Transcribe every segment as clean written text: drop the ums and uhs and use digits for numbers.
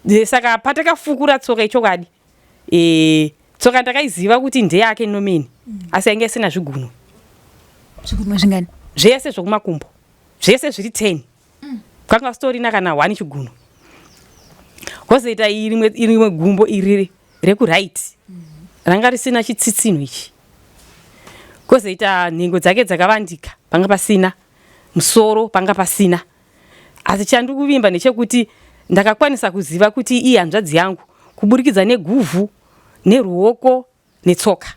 Eh, saka patakafukura tsoka ichokwadi e, tsoka ndakaiziva kuti ndeyake nomeni mm. asi yainge isina zvigunwe zvigunwe zvingani zvese zvokumakumbo zvese zviri 10 mm. kwanga sitorina kana one chigunwe kwozoita rimwe gumbo iri rekuright mm. ranga risina chitsitsinho ichi kwozoita nhengo dzake dzakavandika panga pasina musoro panga pasina Asi chandiri kuvimba ndechekuti ndakakwanisa kuziva kuti iyi hanzvadzi yangu kuburikidza neguvhu, neruoko netsoka.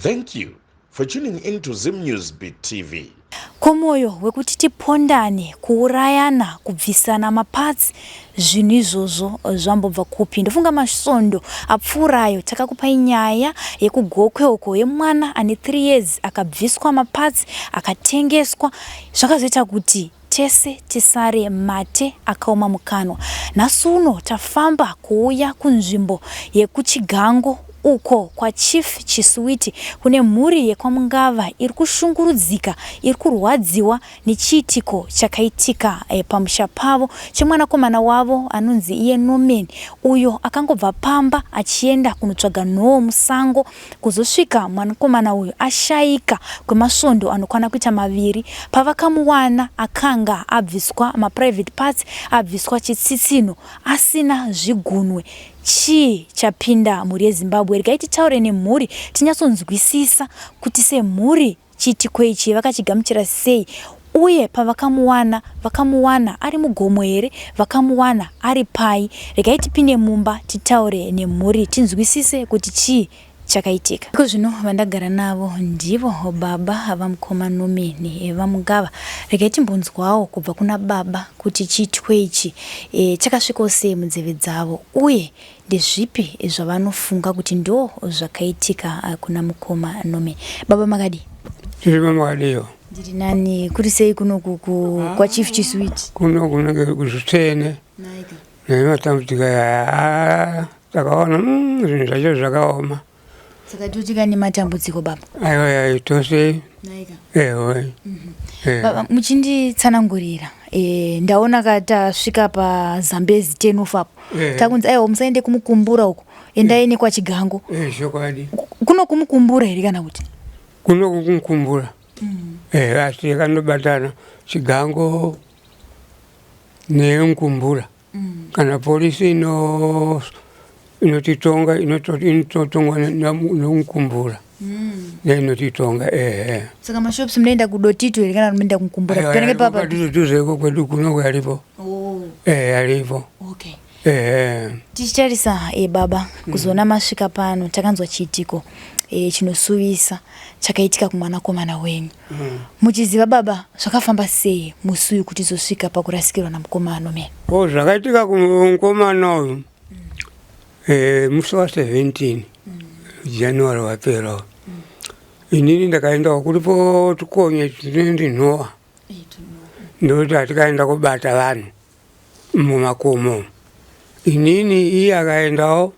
Thank you for tuning in to Zim News Beat TV. Ko moyo wekuti tipondane, kuurayana, kubvisana maparts zvinhu izvozvo zvambobva kupi? Ndofunga masvondo apfuurayo takakupai nyaya yekuGokwe uko yemwana ane 3 years akabviswa maparts akatengeswa zvakazoita kuti Tese tisare mate akaoma mukanwa. Nhasi uno tafamba kuuya kunzvimbo yekuChigango uko kwaChief Chisuwiti kune mhuri yekwaMungava iri kushungurudzika iri kurwadziwa nechiitiko chakaitika eh, pamusha pavo chemwanakomana wavo anonzi iye Norman uyo akangobva pamba achienda kunotsvaga nhoo musango Kuzosvika mwanakomana uyu ashaika kwemasvondo anokwana kuita maviri, pavakamuwana akanga abviswa maprivate parts, abviswa chitsitsinho, asina zvigunwe. Chii chapinda mhuri yeZimbabwe? Regai titaure nemhuri tinyatsonzwisisa kuti semhuri Chiitiko ichi vakachigamuchira sei uye pavakamuwana vakamuwana ari mugomo here vakamuwana ari pai? Regai tipinde mumba titaure nemhuri tinzwisise kuti chii chakaitika. Iko zvino vandagara navo ndivo baba vamukoma Norman vaMugava. Regai timbonzwawo kubva kuna baba kuti chiitiko ichi e, chakasvikawo sei munzeve dzavo uye Ndezvipi zvavanofunga kuti ndo zvakaitika kuna mukoma Norman? Baba makadii? Tiri makadiyo. Ndiri nani kuri sei kuno kwa Chief Chisuiti? Kuno kunenge kuzvitsvene. Nematambudziko aya takaona mm, zvinhu zvacho zvakaoma. Saka totika nematambudziko baba. Aiwa aiwa tose. Ewe. Mhm. Baba muchinditsanangurira eh ndaona ka tasvika pa Zambezi 10 off apo. Eh. Takunzi aiwa musaende kumukumbura uko. Endai eh. nekwaChigango. Eh chokwadi. Kuno kumukumbura here kana kuti? Kuno kumukumbura. Mm. Eh asi yakanobatana Chigango nemukumbura. Mm. Kana polisi ino inotitonga inototongwa nemukumbura mm. neinotitonga ehe. Saka mashops munoenda kudotito here kana munoenda kumukumbura? Panenge papa padhuze kwedu kuno yaripo. Oh. Eh yaripo. Okay. Ehe. Tichitarisa e baba kuzoona masvika pano takanzwa chiitiko e, chinosuvisa chakaitika kumwanakomana wenyu mm. Muchiziva baba zvakafamba sei musi uyu kuti zosvika pakurasikirwa namukomana Norman? O zvakaitika kumukomana uyu mm. e, musi wa 17 mm. January wapera mm. Inini ndakaendawo kuripo tukonye tinenge nhowa ndokuti hatikaenda kubata vanhu mumakomo inini iye akaendawo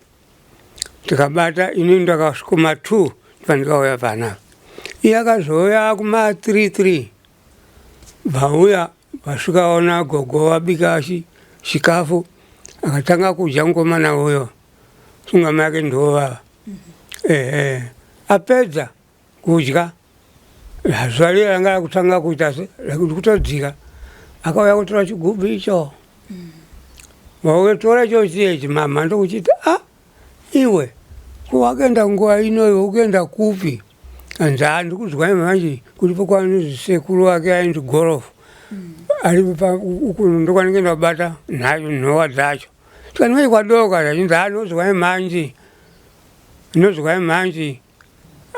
tikabata inini ndakasvika kuma 2 pandikauya panapa iye akazouya kuma 3 3 vauya vasvikaona gogo vabika chikafu akatanga kudya mukomana uyo sungama yake ndovava ehe apedza kudya zuva riya ranga rakutanga kuita se kutodzika akauya kutora chigubhu icho vautora icho chiyechi mama ndokuchiti a ah, iwe ko wakaenda nguva ino iwe ukuenda kupi anzi ha ndikuzwa manje kuripo kwanozi sekuru wake ainzi gorofu ari uku ndokwanenge ndabata nhowa dzacho tikanoi kwadoka achinzi ha ndozwa manje ndozwa manje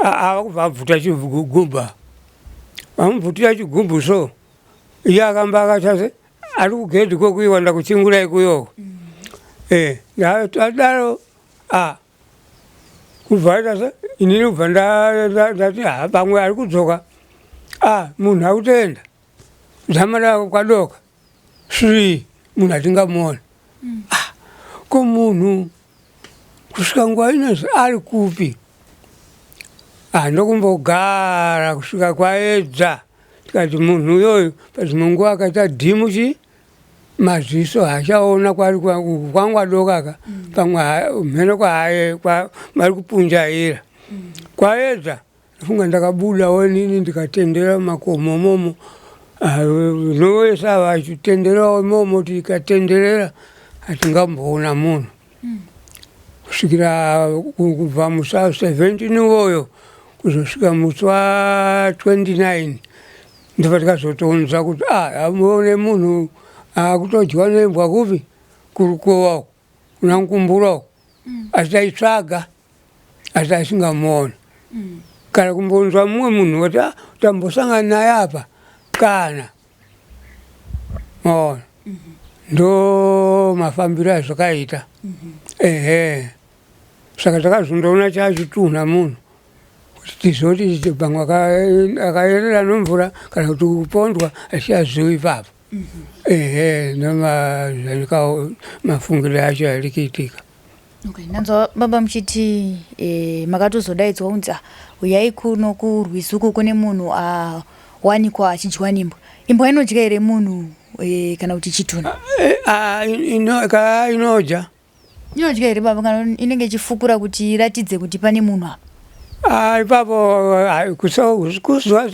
ava kubva abvuta chigubha vamubvutira chigubhu so iye akamba akatase ari kugedhi kokuiwa ndakuchingura ikuyoko mm. eh, adaro a kubva aita se inini kubva ndati ha pamwe ari kudzoka a munhu akutoenda. Dzamara kwadoka svi munhu atingamuona. Ah, ko munhu kusvika nguva ino ari kupi? Ah, ndokumbogara kusvika kwaedza tikati munhu uyoyu padzimwe nguva akaita dhimu chi maziso haachaona kwari kwangwadoka ka pamwe mheno kwaaye vari kupunjaira kwaedza. Ndofunga ndakabudawo inini ndikatendera makomo imomo ah, novese ava vachitenderawo imomo tikatenderera hatingamboona munhu kusvikira kubva musi wa 17 iwoyo kuzosvika musi wa 29 ndipo tikazotounza kuti ah, amuone munhu akutodyiwa nembwa kupi kurukowa uku kuna Nkumbura uku asi taitsvaga asi asingamuoni kana kumbonzwa mumwe munhu kuti ah, tambosangana naye apa kana maona ndo mafambiro azvakaita ehe saka takazondoona chachitunha munhu kuti tizoti pamwe akayerera nomvura kana kuti kupondwa achiaziwi ipapo ehe ndomafungiro acho ari kuitika. Okay, ndanzwa baba muchiti eh, makatozodaidzwa kunzi ah, uyai kuno kurwizi uku kune munhu awanikwa achidyiwa nembwa. Imbwa inodya here munhu eh, kana kuti chitunha? Eh, ah, ka inodya. Inodya here baba kana inenge ichifukura kuti iratidze kuti pane munhu apa? Ah, ipapo ah, kuzwa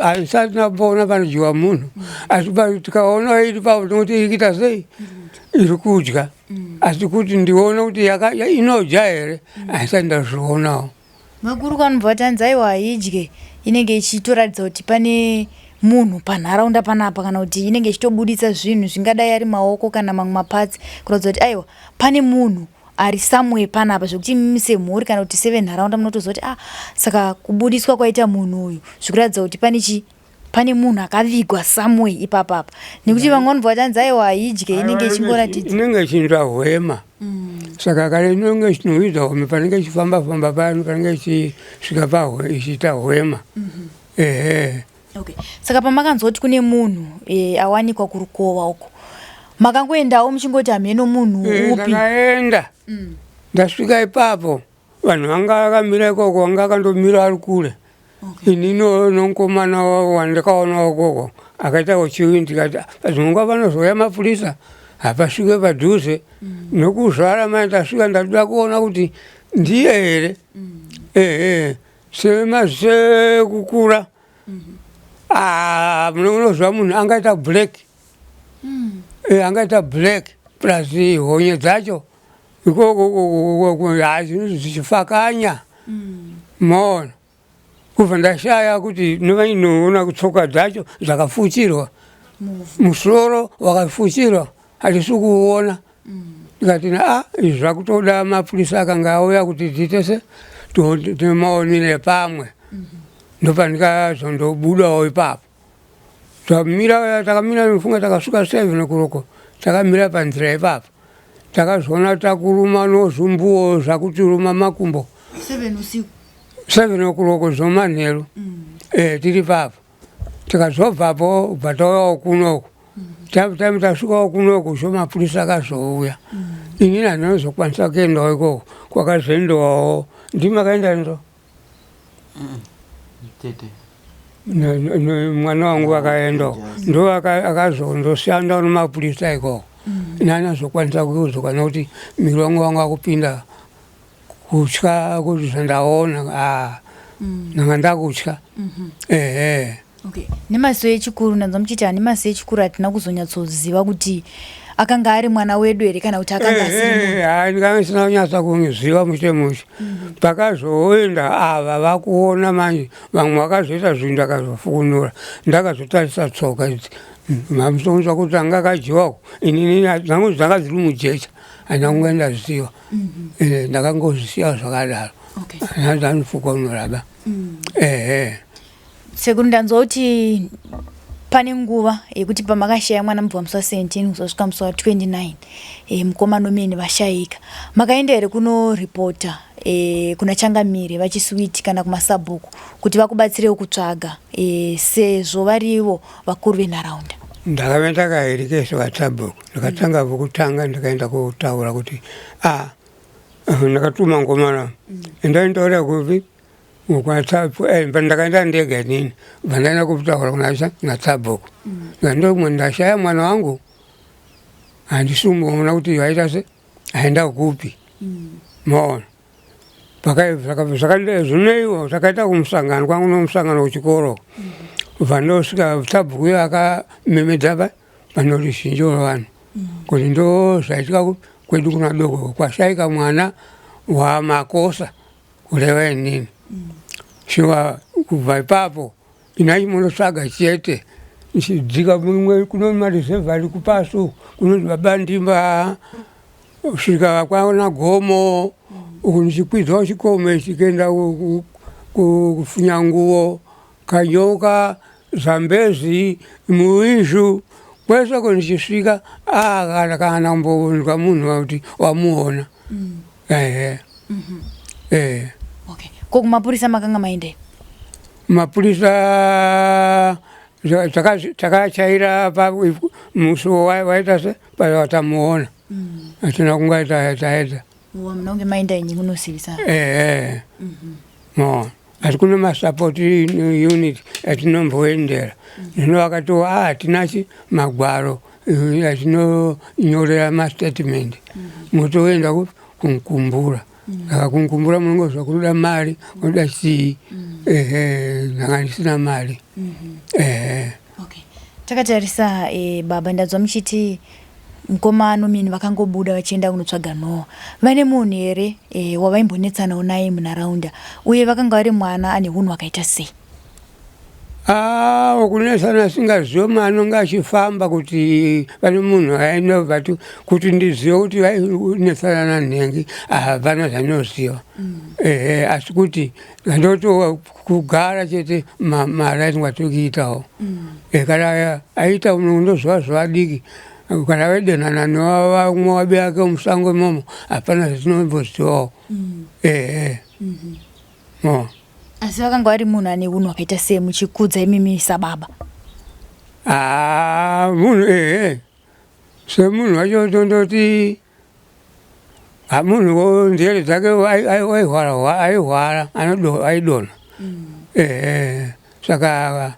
handisati ndamboona panodyiwa munhu asi tikaona iri papo tinoti iri kuita sei iri kudya asi kuti ndione kuti inodya here handisati ndazvionawo. Makuru kanobva vati hanzi aiwa haidye inenge ichitoratidza kuti pane munhu panharaunda panapa kana kuti inenge ichitobuditsa zvinhu zvingadai ari maoko kana mamwe maparts kuratidza kuti aiwa pane munhu ari somewhere panapa zvekuti imimi semhuri kana kuti sevenharaunda munotoziva kuti ah saka kubudiswa kwaita munhu uyu zvikuratidza kuti pane chi pane munhu akavigwa somewhere ipapa apa nekuti vamwe vanobva vati hanzi aiwa haidye inenge ichingoratidza inenge ichinzwa hwema saka kana inenge ichinhuhwidza hwema panenge ichifamba famba pano panenge ichisvika pahwe ichiita hwema ehe. Okay. Saka pamakanzwa kuti kune munhu e, awanikwa kurukova uko makangoendawo muchingoti hameno munhu eh, upi? Ndakaenda ndasvika ipapo vanhu vanga vakamira ikoko vanga vakandomira ari kure okay. Ini nomukomana wandikaona ikoko akaita uchiwi ndikati ah, padzimwe nguva panozouya mapurisa hapasvike padhuze nokuzvara mai ndasvika ndatoda kuona kuti ndiye here ehe semaziso ekukura ah, munoziva munhu angaita black eh, angaita black plus honye dzacho ikoko zvinhu zvichifakanya maona kubva ndashaya kuti noona tsoka dzacho dzakafuchirwa musoro wakafuchirwa hatisi kuuona ndikati a izvi zvakutoda mapurisa akanga auya kuti tiite se timaonere pamwe ndopandikazondobudawo ipapo tamira takamira nofunga takasvika 7 kuroko takamira panzira ipapo takazoona takuruma nozvumbuwo zvakutiruma makumbo 7 usiku 7 okuroko zvomanheru eh, tiri papo tikazobvapo bva tauyawo kunoku time tasvikawo kunoku zvo mapurisa akazouya inini handinozokwanisa kuendawo ikoko kwakazoendewawo ndimakaenda ndo Tete. Mwana wangu akaendawo ndo akazondoshanda nemapurisa ikoko nani azokwanisa kudzoka nokuti miri wangu wanga wakupinda kutya kuti zvandaona ah, ndanga ndakutya ehe. Okay. Nemaziso echikuru ndanzwa muchiti hani maziso echikuru hatina kuzonyatsoziva kuti akanga ari mwana wedu here kana kuti akanga asiri munhu. Hayi, ndikanga ndisina kunyatsa kuziva mushe mushe. Pakazoenda ava vakuona manje vamwe vakazoita zvinhu ndakazofukunura ndakazotarisa tsoka idzi mamusonzwa kuti anga akadyiwako inini dzangu dzanga dziri mujecha handina kunge ndaziva. Eh, ndakangozvisiya zvakadaro. Okay. Handina ndanofukunura ba ehe. Sekuru ndanzwa kuti Pane nguva yekuti pamakashaya mwana mubva musi wa 17 kuzosvika musi wa 29 e, mukoma Nomeni vashayika. Makaenda here kunoripota e, kuna changamire vaChiswiti kana kumasabhuku kuti vakubatsirewo kutsvaga e, sezvo varivo vakuru venharaunda? Ndakave ndakaerekesa vatsabhuku ndakatanga vokutanga ndikaenda kotaura kuti a ndakatuma ngomana endai ndaura kupi Eh, ndakaenda ndega inini bva ndaenda kutaura kuna natsabhuku ndomwe ndashaya mwana wangu handisi kumuona kuti aita se aenda kupi maona zvineiwo takaita kumusangano kwangu nomusangano kuchikoro bva ndosvika tsabhuku iyo akamemedza pa panoruzhinji rwevanhu kuti ndo zvaitika kwedu kuna doko kwashaika mwana wamakosa kureva inini shuwa kubva ipapo inai munotsvaga chete ndichidzika mumwe kuno mareserve ari kupasi uku kunonzi baba ndimba kusvika kwana gomo uku ndichikwidzawo chikomo ichi kuenda kufunyanguwo kanyoka zambezi muizhu kwese uko ndichisvika ah, kana kana kumbonzwa munhu kuti wamuona ehe eh Okay. Ko kumapurisa makanga maendei? Mapurisa takachaira musi waita se pawatamuona hatina kunga taedza. Munonge maenda inyi kunosivisa? Ehe. Maona asi kune masupport unit atinomboendera zvino vakati a hatinachi magwaro atinonyorera mastatement motoenda kunkumbura saka kunkumbura munongozwa kunoda mari kunoda chii ehe ndanga ndisina mari ehe. Okay. Takatarisa e, baba ndanzwa muchiti mukoma Anomini vakangobuda vachienda kunotsvaga Noah. Vane munhu here e, wavaimbonetsanawo naye munharaunda uye vakanga vari mwana ane hunhu hwakaita sei? Ah, kunetsana asingazive maanonge achifamba kuti pane munhu aenda but kuti ndizive kuti vainetsana nanhengi hapana zvandinoziva ehe asi kuti ndoti kugara chete mari atingatokiitawo kana aita unondoziva zuva diki kana vaidenhana nevamwe vabi vake musango imomo hapana zvatinombozivawo ehe Oh. Asi vakanga vari munhu ane unhu hwakaita sei muchikudza imimi sababa? Ah, munhu ehe semunhu wacho tondoti ah, munhu njere dzake aihwara aihwara aidonha ehe saka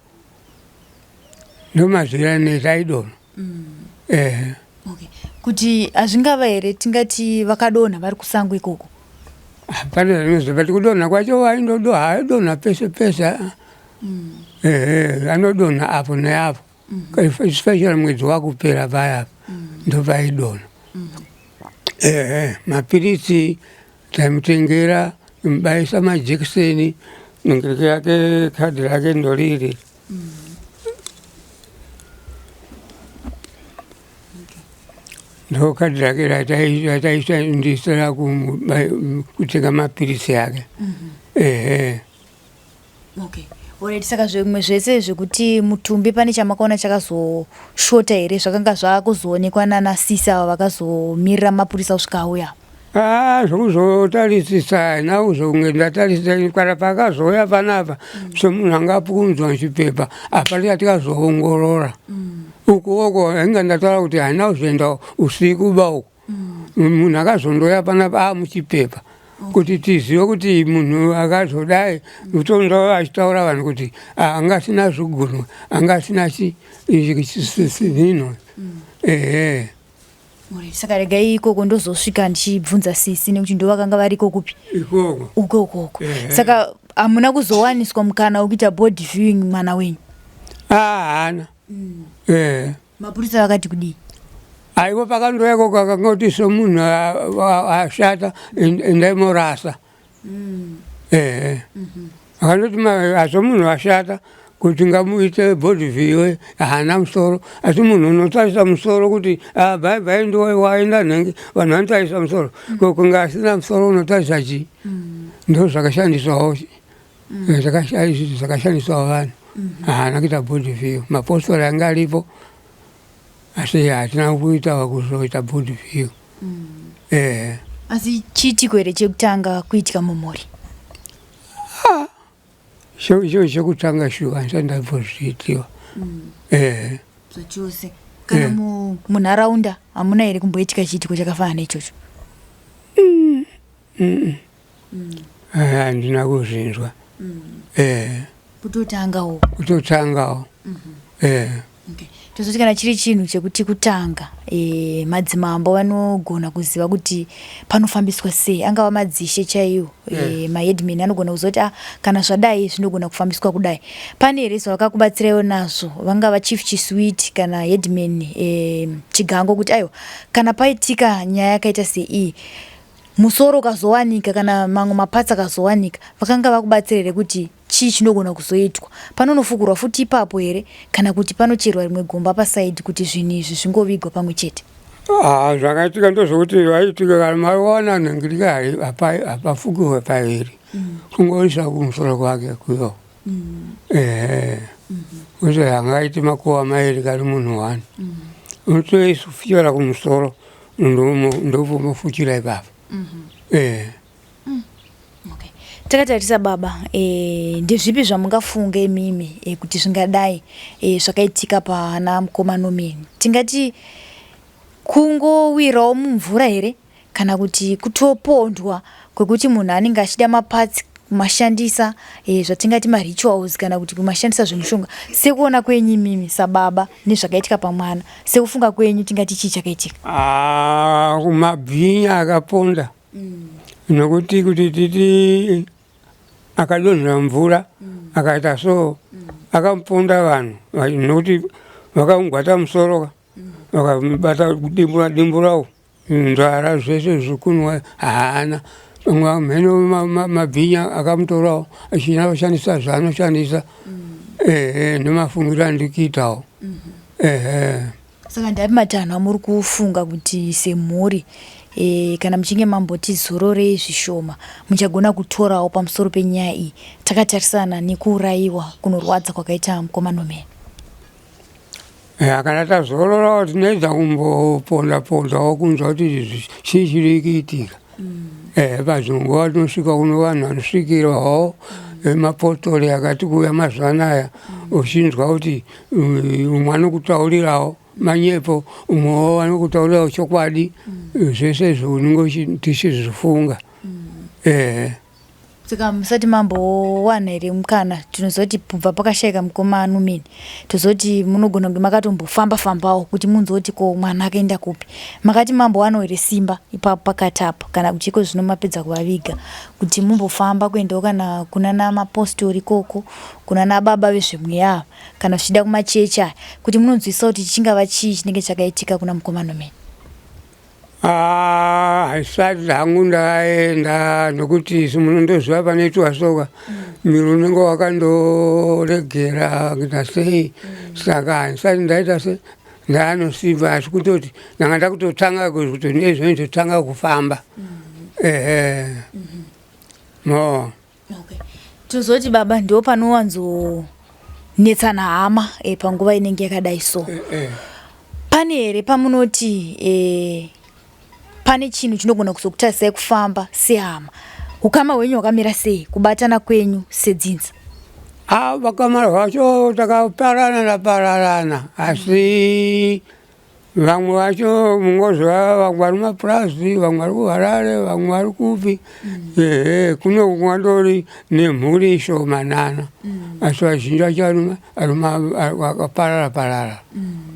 ndomazivira anoita aidonha ehe. Okay. Kuti hazvingava here tingati vakadonha vari kusango ikoko? Hapana zvinozi but kudonha kwacho aindodonha aidonha pese pese ehe anodonha apo neapo especially mwedzi wakupera paya apa ndopaidonha ehe mapiritsi taimutengera mubaisa majekiseni ningiriki yake kadhi rake ndoriri ndokadhi rake rataishandisira kutenga mapiritsi ake ehe. Okay. Alright, saka zvimwe zvese zvekuti mutumbi pane chamakaona chakazoshota here zvakanga zvakuzoonekwa nana sisi ava vakazomirira mapurisa kusvika auya? Ah, zvekuzotarisisa haina kuzonge ndatarisisa kana paakazouya panapa semunhu anga apukunzwa chipepa hapana chatikazoongorora uku oko ainge ndataura kuti haina kuzoenda usiku ba uku munhu akazondouya panapa amuchipepa kuti tizive kuti munhu akazodai utonzwa achitaura vanhu kuti anga asina zvigunwe anga asina chinhu ehe. Saka regai ikoko ndozosvika ndichibvunza sisi nekuti ndovakanga variko kupi ikoko ukokoko. Saka hamuna kuzowaniswa mukana wekuita body viewing mwana wenyu? Haana. Eh. Mapurisa vakati kudii? Aiwa pakandouya ikoko akangoti somunhu ashata endai morasa. Ehe. Akandoti asi munhu ashata kuti ngamuite body view haana musoro asi munhu unotarisa musoro kuti ah, bye bye ndiwo waenda nhengi vanhu vanotarisa musoro ko kunge asina musoro unotarisa chii ndo zvakashandiswawo zvakashandiswawo vanhu. Haana kuita body view. Mapostori anga aripo asi hatina kuita kuzoita body view. Eh. Asi chiitiko here chekutanga kuitika mumhuri? Ah. Chiro chekutanga shuwa handisati ndambozviitiwa. Eh. Zvachose. Kana munharaunda hamuna here kumboitika chiitiko chakafanana neichocho? Handina kuzvinzwa. Eh. Kutotangawo. Kutotangawo. Eh. Okay. Tozoti kana chiri chinhu chekuti kutanga e, madzimambo vanogona kuziva kuti panofambiswa sei, angava madzishe chaiwo e, maheadman anogona kuziva kuti ah, kana zvadai zvinogona kufambiswa kudai. Pane here zvavakakubatsiraiwo nazvo, vangava chief Chiswiti kana headman e, Chigango kuti aiwa kana paitika nyaya yakaita seiyi musoro ukazowanika kana mamwe maparts akazowanika, vakanga vakubatsira here kuti chii chinogona kuzoitwa? Panonofukurwa futi ipapo here kana kuti panocherwa rimwe gomba pasaidi kuti zvinhu izvi zvingovigwa pamwe chete? Ah, zvakaitika ndozvokuti vaitika kana mawana nhangirika hapafukirwe paviri kungoisa kumusoro kwake kuyo. Ehe. Kuti hangaiti makuva mairi kari munhu one. Unotoifuchira kumusoro ndopomofuchira ipapo. Ehe. Okay. Takatarisa baba, ndezvipi zvamungafunga imimi kuti zvingadai zvakaitika pana mukoma Norman? Tingati kungowirawo mumvura here kana kuti kutopondwa kwekuti munhu anenge achida maparts kumashandisa zvatingati marituals kana kuti kumashandisa zvemushonga? Sekuona kwenyu imimi sababa nezvakaitika pamwana, sekufunga kwenyu tingati chii chakaitika? Ah, mabhinya akaponda. Nokuti kuti titi akadonhera mvura akaita so akamuponda vanhu nokuti vakamugwata musoro vakamubata kudimbura dimburawo nzara zvese zvekunwa haana. Mheno mabhinya akamutorawo achina kushandisa zvaanoshandisa. Ehe, nemafungiro andiri kuitawo. Ehe. Saka ndeapi matanho amuri kufunga kuti semhuri e, kana muchinge mamboti zororei zvishoma muchagona kutorawo pamusoro penyaya iyi takatarisana nekuurayiwa kunorwadza kwakaita mukoma Norman? Ya, kana tazororawo tinoedza kumboponda pondawo kunzwa kuti chii chiri kuitika. Eh, padzimwe nguva tinosvika kuno vanhu vanosvikirwawo mapostori akati kuuya mazuva anaya uchinzwa kuti umwe anokutaurirawo manyepo umwewo anokutaurirawo chokwadi zvese izvo unenge tichizvifunga. Ehe. Saka musati mambowana here mukana, tinozoti kubva pakashaika mukoma Norman, tozoti munogona kunge makatombofamba fambawo kuti munzwe kuti ko mwana akaenda kupi. Makati mambowanawo here simba ipapo pakati apo kana kuti iko zvino mapedza kuvaviga kuti mumbofamba kuendawo kana kunana mapostori ikoko, kunana baba vezvemweya ava kana zvichida kumachechi aya kuti munonzwisisa kuti chingava chii chinenge chakaitika kuna mukoma Norman? Ah, haisati hangu ndaenda nokuti isu munondoziva panoitwa soka miri unenge wakandoregera kuita sei saka handisati ndaita se ndaanosimba asi kutoti ndanga ndakutotanga kuti nezvinoitotanga kufamba ehe mo Okay. Tozoti baba ndo panowanzonetsana hama e, panguva inenge yakadai so eh, eh. Pane here pamunoti e, pane chinhu chinogona kuzokutarisai kufamba sehama? Ukama hwenyu hwakamira sei, kubatana kwenyu sedzinza? Ah, vakama hwacho takapararana pararana asi vamwe vacho mungoziva vamwe vari mumapurazi vamwe vari kuHarare vamwe vari kupi. Ehe, kuno kwandori nemhuri shomanana asi vazhinji vacho vakaparara parara.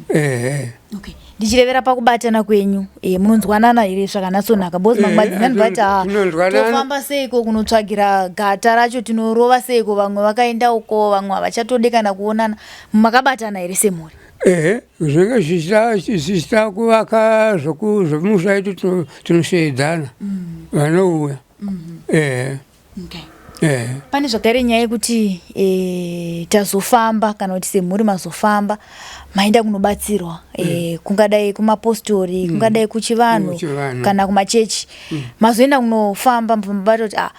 Ehe. Okay. Ndichirevera pakubatana kwenyu e, munonzwanana here zvakanatsonaka? Because mamwe madzimai anobva ati ah, tofamba seiko kunotsvagira gata racho, tinorova seiko, vamwe vakaenda uko, vamwe havachatode kana kuonana. Makabatana here semhuri? Ehe, zvinenge zvichita kuvaka zvokumusha yedu tinosheedzana vanouya. Ehe. Okay. Ehe. Pane zvakare nyaya yekuti e, tazofamba kana kuti semhuri mazofamba maenda kunobatsirwa e, kungadai kumapostori, kungadai kuchivanhu Kuchivanhu. kana kumachechi. Mazoenda kunofamba mubata kuti ah,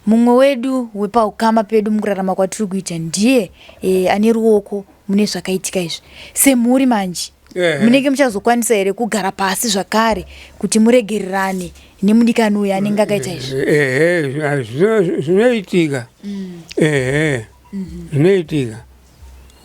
mumwe wedu wepaukama pedu mukurarama kwatiri kuita ndiye e, ane ruoko mune zvakaitika izvi semhuri manje munenge muchazokwanisa here kugara pasi zvakare kuti muregererane nemudikani uyu anenge akaita izvi ehe zvinoitika mm. ehe mhm. zvinoitika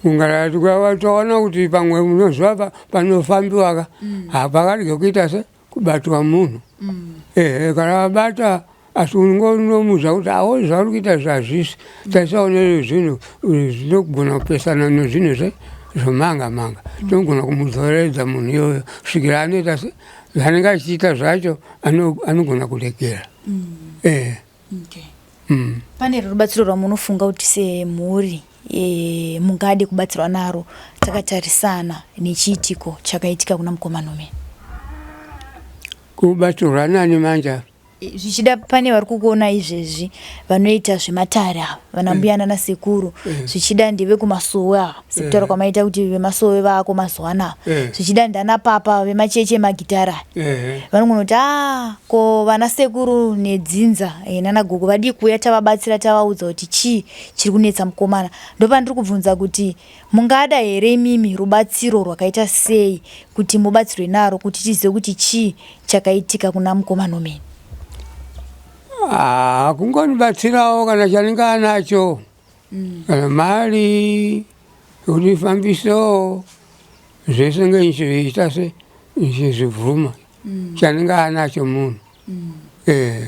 kungara taona kuti pamwe unoziva panofambiwaka mm. hapakarege kuita se kubatwa munhu mm. ehe kana vabata asi unongomuudza kuti awo zvauri kuita zvazvisi taisaone zvinhu zvinogona kupesana nezvinhu zve zvomanga manga tinogona kumudzoreredza munhu iyoyo kusvikira anoita se zvaanenge achiita zvacho anogona kuregera eh. Okay. Mm. Pane rubatsiro rwamunofunga kuti semhuri e, mungade kubatsirwa naro takatarisana nechiitiko chakaitika kuna mukoma Norman? Kubatsirwa nani manje? E, zvichida pane vari kukuona izvezvi vanoita zvematare ava vana mbuya nana sekuru mm. zvichida ndevekumasowe ava sekutaura kwamaita kuti vemasowe vako mazuva anaya zvichida ndana papa vemachechi emagitara vanogona kuti a ko vana sekuru nedzinza eh, nana gogo vadii kuuya tavabatsira tavaudza kuti chii chiri kunetsa mukomana ndopandiri kubvunza kuti mungada here imimi rubatsiro rwakaita sei kuti mubatsirwe naro kuti tizive kuti chii chakaitika kuna mukoma Norman Ah, kungonibatsirawo kana chanenge anacho mm. kana mari kuti ifambisewo zvese ngenchiita se nchizvibvuma mm. chanenge anacho munhu mm. eh.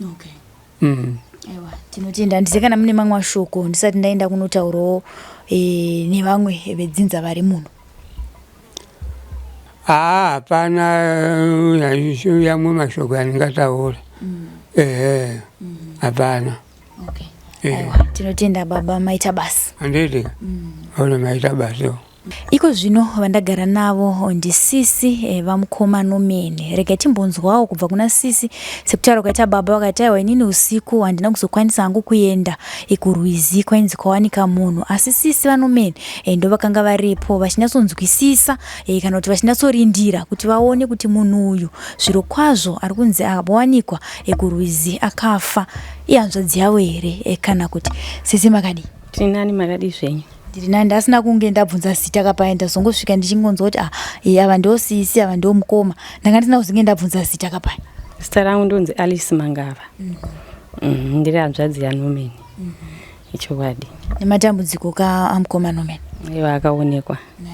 okay. mm. Aiwa, tinotenda handizive kana mune mamwe mashoko ndisati ndaenda kunotaurawo e, nevamwe vedzinza vari muno haa hapana eh, yamwe mashoko andingataura mm. ehe hapana mm. okay. Eh. Aiwa, tinotenda baba maita basa handiti mm. ona maita basa Iko zvino vandagara navo ndisisi eh, vamukoma Norman. Rega timbonzwawo kubva kuna sisi sekutaura kwaita baba vakati aiwa inini usiku handina kuzokwanisa hangu kuenda eh, kurwizi kwainzi kwawanika munhu asi sisi vaNorman eh, ndovakanga varipo vachinyatsonzwisisa eh, kana kuti vachinatsorindira kuti vaone kuti munhu uyu zviro kwazvo ari kunzi awanikwa eh, kurwizi akafa ihanzvadzi yavo here eh, kana kuti sisi makadii? Tinani makadii zvenyu? Ndiri nani ndasina kunge ndabvunza zita kapaya ndazongosvika ndichingonzwa kuti ah eh, ava ndo sisi ava ndo mukoma ndanga ndisina kuzenge ndabvunza zita kapaya. Zita rangu ndonzi Alice Mangava. Mm -hmm. Mm, ndiri hanzvadzi yaNorman. Mm -hmm. Ichokwadi. Nematambudziko ka amukoma Norman. Ivo akaonekwa. Mm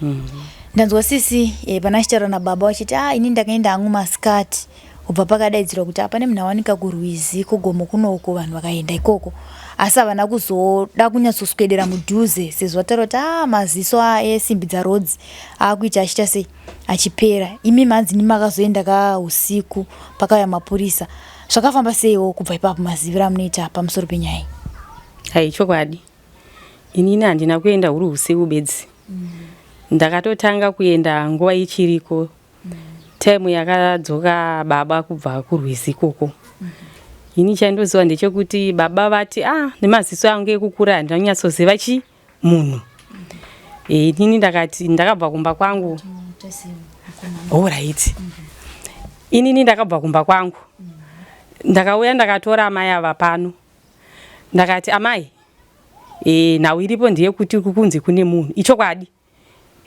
-hmm. Ndanzwa sisi eh, pana achitaura nababa vachiti ah ini ndakaenda hangu masikati Kubva pakadaidzirwa kuti pane munhu awanika kurwizi kugomo kunoko vanhu vakaenda ikoko asi havana kuzoda kunyatsoswedera mudhuze sezvo vataura kuti ah maziso esimbi dzaRodzi akuita achiita sei achipera imi manzi ndimi makazoenda ka usiku pakauya mapurisa zvakafamba seiwo kubva ipapo maziviro amunoita pamusoro penyaya iyi Hai chokwadi inini handina kuenda huri usiku bedzi ndakatotanga kuenda nguva ichiriko Time yakadzoka baba kubva kurwizi ikoko ini chandoziva ndechekuti baba vati ah nemaziso angu ekukura handinonyatsoziva chi munhu eh, inini ndakati ndakabva kumba kwangu orit inini ndakabva kumba kwangu ndakauya ndakatora amai ava pano ndakati amai e, nhau iripo ndeyekuti kukunzi kune munhu ichokwadi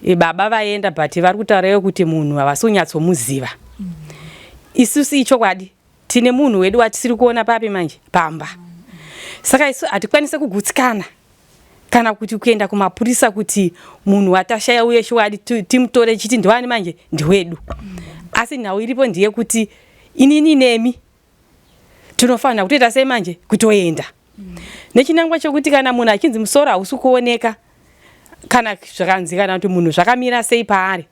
E, baba vaenda but vari kutaura kuti munhu havasi kunyatsomuziva mm. isusu ichokwadi tine munhu wedu watisiri kuona papi manje pamba saka isu hatikwanise kugutsikana kana kuti kuenda kumapurisa kuti munhu watashaya uye chokwadi timutore chiti ndiwani manje ndiwedu mm. asi nhau iripo ndiye kuti inini nemi tinofanira kutoita sei manje kutoenda mm. nechinangwa chekuti kana munhu achinzi musoro hausi kuoneka kana zvakanzi kana kuti munhu zvakamira sei paari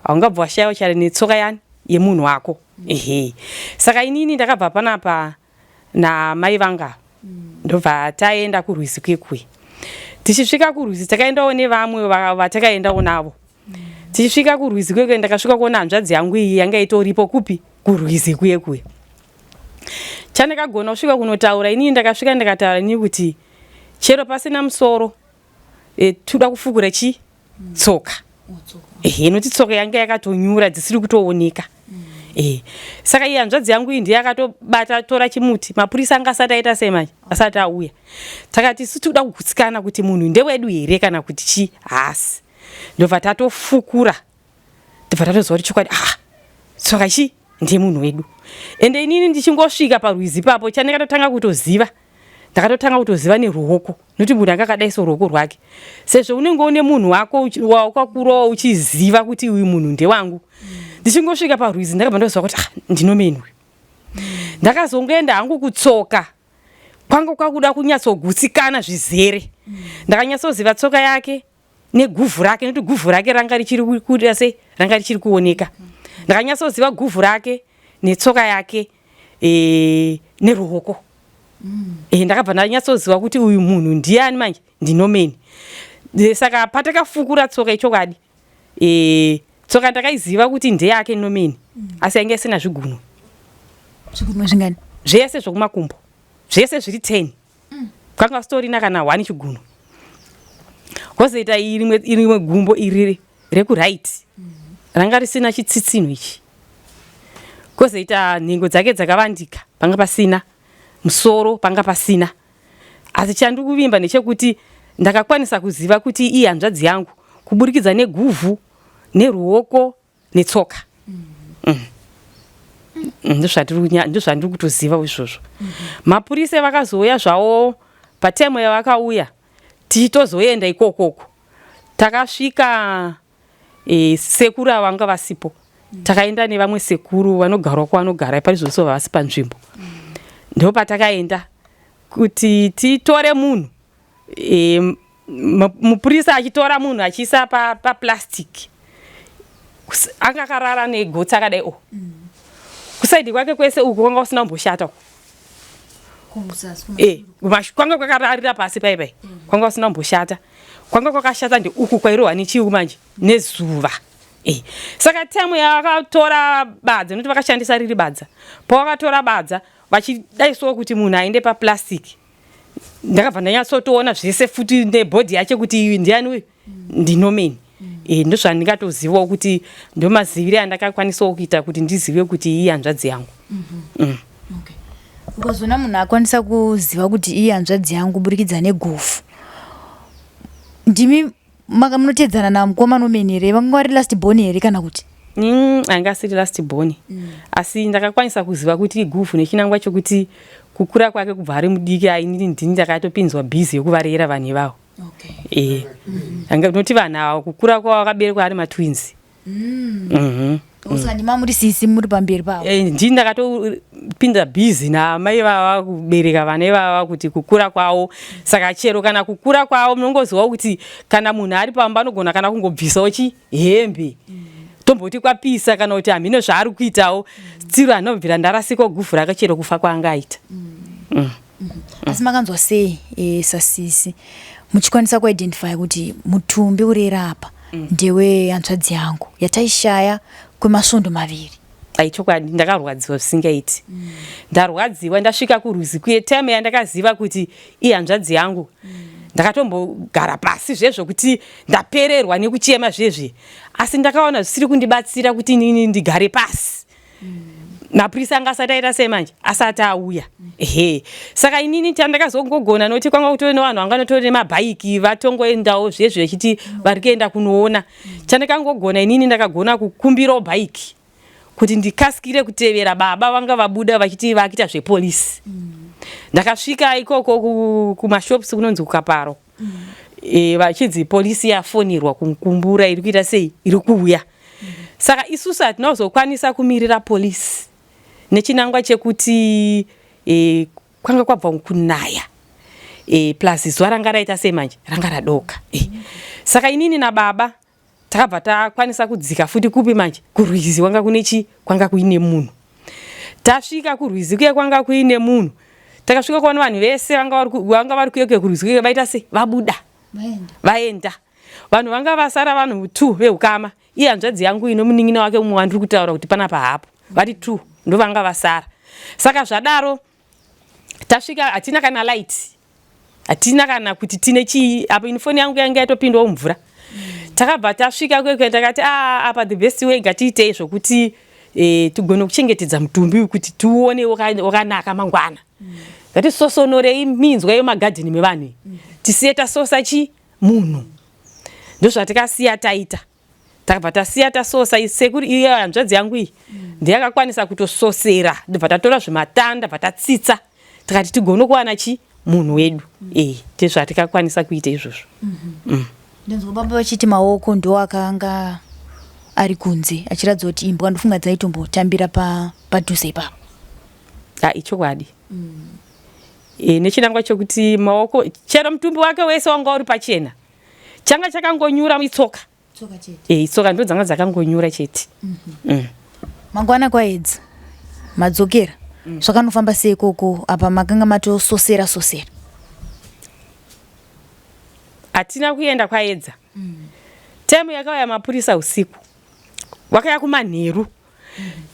haungabva washaiwa chare netsoka yani yemunhu wako mm. ehe saka inini ndakabva panapa namai vanga mm. ndobva taenda kurwizi kwekuye tichisvika kurwizi takaendawo nevamwe vatakaendawo navo tichisvika kurwizi kuye kuye ndakasvika kuona hanzvadzi yangu iyi yanga itoripo kupi kurwizi kuye kuye chandakagona kusvika kunotaura inini ndakasvika ndikataura inini kuti chero pasina musoro e, toda kufukura chi tsoka ehe noti tsoka yanga yakatonyura dzisiri kutooneka mm. E, saka iye hanzvadzi yangu iyi ndiye akatobata tora chimuti. Mapurisa anga asati aita sei manje, asati auya. Takati isu tikuda kugutsikana kuti munhu ndewedu here kana kuti chii, haasi. Ndobva tatofukura, ndobva tatoziva kuti chokwadi, ah, tsoka chii ndiye munhu wedu. Ende inini ndichingosvika parwizi ipapo, chandakatotanga kutoziva, ndakatotanga kutoziva neruoko, nokuti munhu anga akadai soruoko rwake, sezvo unenge une munhu wako waukakurowo uchiziva kuti uyu munhu ndewangu. Ndichingosvika parwizi ndakabva ndoziva kuti ah, ndinomenwe. Ndakazongoenda hangu kutsoka, kwanga kwakuda kunyatsogutsikana zvizere. Ndakanyatsoziva tsoka yake neguvhu rake, nekuti guvhu rake ranga richiri kuita sei, ranga richiri kuoneka. Ndakanyatsoziva guvhu rake netsoka yake neruoko. Ndakabva ndanyatsoziva kuti uyu munhu ndiani manje, ndinomeni. Saka patakafukura tsoka ichokwadi, tsoka ndakaiziva kuti ndeyake Nomeni, asi yainge isina zvigunwe. Zvigunwe zvingani? Zvese zvokumakumbo zvese zviri 10. Kwanga sitorina kana one chigunwe. Kwozoita rimwe gumbo iri rekuright ranga risina chitsitsinho ichi. Kwozoita nhengo dzake dzakavandika, panga pasina musoro, panga pasina. Asi chandiri kuvimba ndechekuti ndakakwanisa kuziva kuti iye hanzvadzi yangu kuburikidza neguvhu neruoko netsoka. Ndozvandiri kutoziva izvozvo. Mapurisa vakazouya zvavo pataimu yavakauya tichitozoenda ikokoko. Takasvika sekuru ava vanga vasipo. Takaenda nevamwe sekuru vanogarawo kwavanogara parizvozvo vavasi panzvimbo. Ndopatakaenda kuti titore munhu. Mupurisa achitora munhu achiisa paplastic, anga akarara negotsi akadai o kusaidi kwake kwese uku kwanga kusina kumboshata uku. Kwanga kwakararira pasi pai pai, kwanga kusina kumboshata. Kwanga kwakashata ndeuku kwairohwa nechiu manje nezuva. Saka temu yavakatora badza, nokuti vakashandisa riri badza, pavakatora badza vachidaisawo kuti munhu aende paplastic, ndakabva ndanyatsotoona zvese futi nebhodhi yacho kuti ndiani uyu, ndinomeni. Ndozvandingatozivawo kuti ndomazivire andakakwanisawo kuita kuti ndizive kuti iyi hanzvadzi yangu. Okay. Ukazoona munhu akwanisa kuziva kuti iyi hanzvadzi yangu kuburikidza neguvhu, ndimi munotedzana namukoma Nomeni here? Vanga vari last born here kana kuti? Anga asiri last born, asi ndakakwanisa kuziva kuti iguvhu nechinangwa chokuti kukura kwake kubva ari mudiki, ainini ndini ndakatopinzwa busy yekuvarera vanhu ivavo. Noti vanhu ava kukura kwavo vakaberekwa ari matwins. Saka ndima muri sisi muri pamberi pavo? Ndini ndakatopinda busy namai vava kubereka vana ivava kuti kukura kwavo. Saka chero kana kukura kwavo munongozivawo kuti kana munhu ari pamba anogona kana kungobvisawo chi hembe, tomboti kwapisa kana kuti hamhino zvaari kuitawo, tsiro anobvira ndarasikawo guvhu rake chero kufa kwaanga aita. Asi makanzwa sei sasisi muchikwanisa kuidentify kuti mutumbi urera apa ndewe hanzvadzi yangu yataishaya kwemasvondo 2? Ai, chokwadi ndakarwadziwa zvisingaiti. Ndarwadziwa ndasvika kurwizi kuye, time yandakaziva kuti ihanzvadzi yangu, ndakatombogara pasi zvezvo kuti ndapererwa nekuchema zvezve, asi ndakaona zvisiri kundibatsira kuti inini ndigare pasi. Mapurisa anga asati aita sei manje, asati auya. Ehe, saka inini chandakazongogona, nokuti kwanga kutori nevanhu vanga notori nemabhaiki vatongoendawo zvezvo vechiti vari kuenda kunoona, chandakangogona inini ndakagona kukumbirawo bhaiki kuti ndikasikire kutevera baba vanga vabuda vachiti vakuita zvepolisi. Ndakasvika ikoko kumashops kunonzi kuKaparo, vachinzi polisi yafonirwa kuMukumbura, iri kuita sei, iri kuuya. Saka isusu hatina kuzokwanisa kumirira polisi nechinangwa chekuti kwanga kwabva kunaya, plus zuva ranga raita sei manje, ranga radoka. Saka inini nababa takabva takwanisa kudzika futi kupi manje, kurwizi kwanga kune chi kwanga kuine munhu. Tasvika kurwizi kuye kwanga kuine munhu, takasvika kuona vanhu vese vanga vari kuye kurwizi kuye vaita sei, vabuda vaenda. Vanhu vanga vasara vanhu 2 veukama, iye hanzvadzi yangu ino munin'ina wake umwe wandiri kutaura kuti panapa hapo, vari 2 ndovanga vasara. Saka zvadaro tasvika hatina kana light, hatina kana kuti tine chii apo. Ini foni yangu yanga yatopindwawo mvura. Takabva tasvika kwekwe, takati, "Ah, apa the best way ngatiitei zvokuti e, tigone kuchengetedza mutumbi uyu kuti tiuone wakanaka mangwana. Ngatisosonorei minzwa yemagadheni mevanhu iyi. Tisiye tasosa chi munhu. Ndozvatikasiya taita. Takabva tasiya tasosa sekuru iya hanzvadzi yangu iyi ndiyakakwanisa kutososera ndobva tatora zvimatanda bva tatsitsa tikati tigone kuwana chi munhu wedu. Eh, ndezvatikakwanisa kuita izvozvo. Ndinzwa baba vachiti maoko ndo akanga ari kunze achiratidza kuti imbwa ndofunga dzaitombotambira padhuze ipapo. Ah, ichokwadi. E, nechinangwa chokuti maoko chero mutumbi wake wese wanga uri pachena changa chakangonyura itsoka. Tsoka chete. E, itsoka ndo dzanga dzakangonyura chete. Mangwana kwaedza madzokera zvakanofamba sei ikoko apa makanga matososera sosera? Hatina kuenda kwaedza. Time yakauya mapurisa usiku wakauya kumanheru.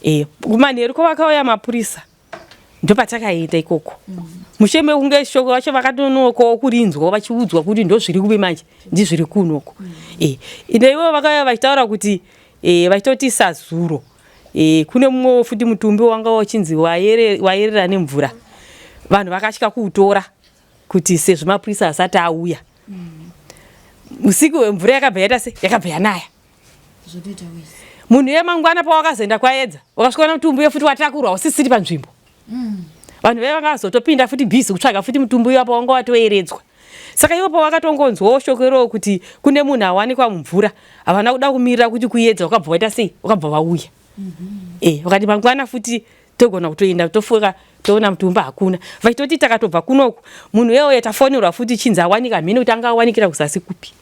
E, kumanheru kwavakauya mapurisa ndopatakaenda ikoko. Mushe mekunge shoko vacho vakatononokawo kurinzwa vachiudzwa kuti ndozviri kupi manje ndizviri kunoko. E, ende ivo vakauya vachitaura kuti e, vachitoti sazuro e, kune mumwewo futi mutumbi wanga uchinzi wayerera nemvura. Vanhu vakatya kuutora kuti sezvo mapurisa asati auya. Usiku hwemvura yakabva yaita se yakabva yanaya. Munhu yemangwana pawakazoenda kwaedza wakasvika na mutumbi uye futi watakurwa usisiri panzvimbo. Vanhu vaiva vakazotopinda futi busy kutsvaga futi mutumbi uya pawanga watoeredzwa. Saka ivo pavakatongonzwawo shoko iroro kuti kune munhu awanikwa mumvura, havana kuda kumirira kuti kuedza, wakabva waita sei, wakabva vauya. Eh, vakati mangwana futi togona kutoenda tofuka toona mutumbi hakuna. Vachitoti takatobva kunoku munhu uye tafonerwa futi chinzi awanika mhene kuti anga awanikira kuzasi kupi.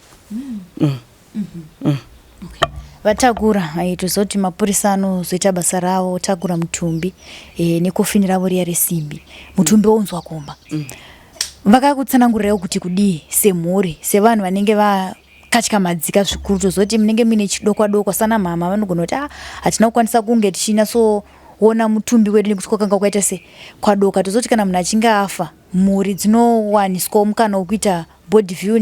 Okay. Vatakura tozoti mapurisa anozoita basa ravo takura mutumbi nekofini ravo riya resimbi mutumbi wounzwa kumba. Vakakutsanangurirawo kuti kudii semhuri sevanhu vanenge vakatyamadzika zvikuru tozoti munenge muine chidokwa dokwa sana mama vanogona kuti ah, hatina kukwanisa kunge tichinatsoona mutumbi wedu nekuti kwakanga kwaita se kwadoka. Tozoti kana munhu achinge afa mhuri dzinowaniswawo mukana wekuita body view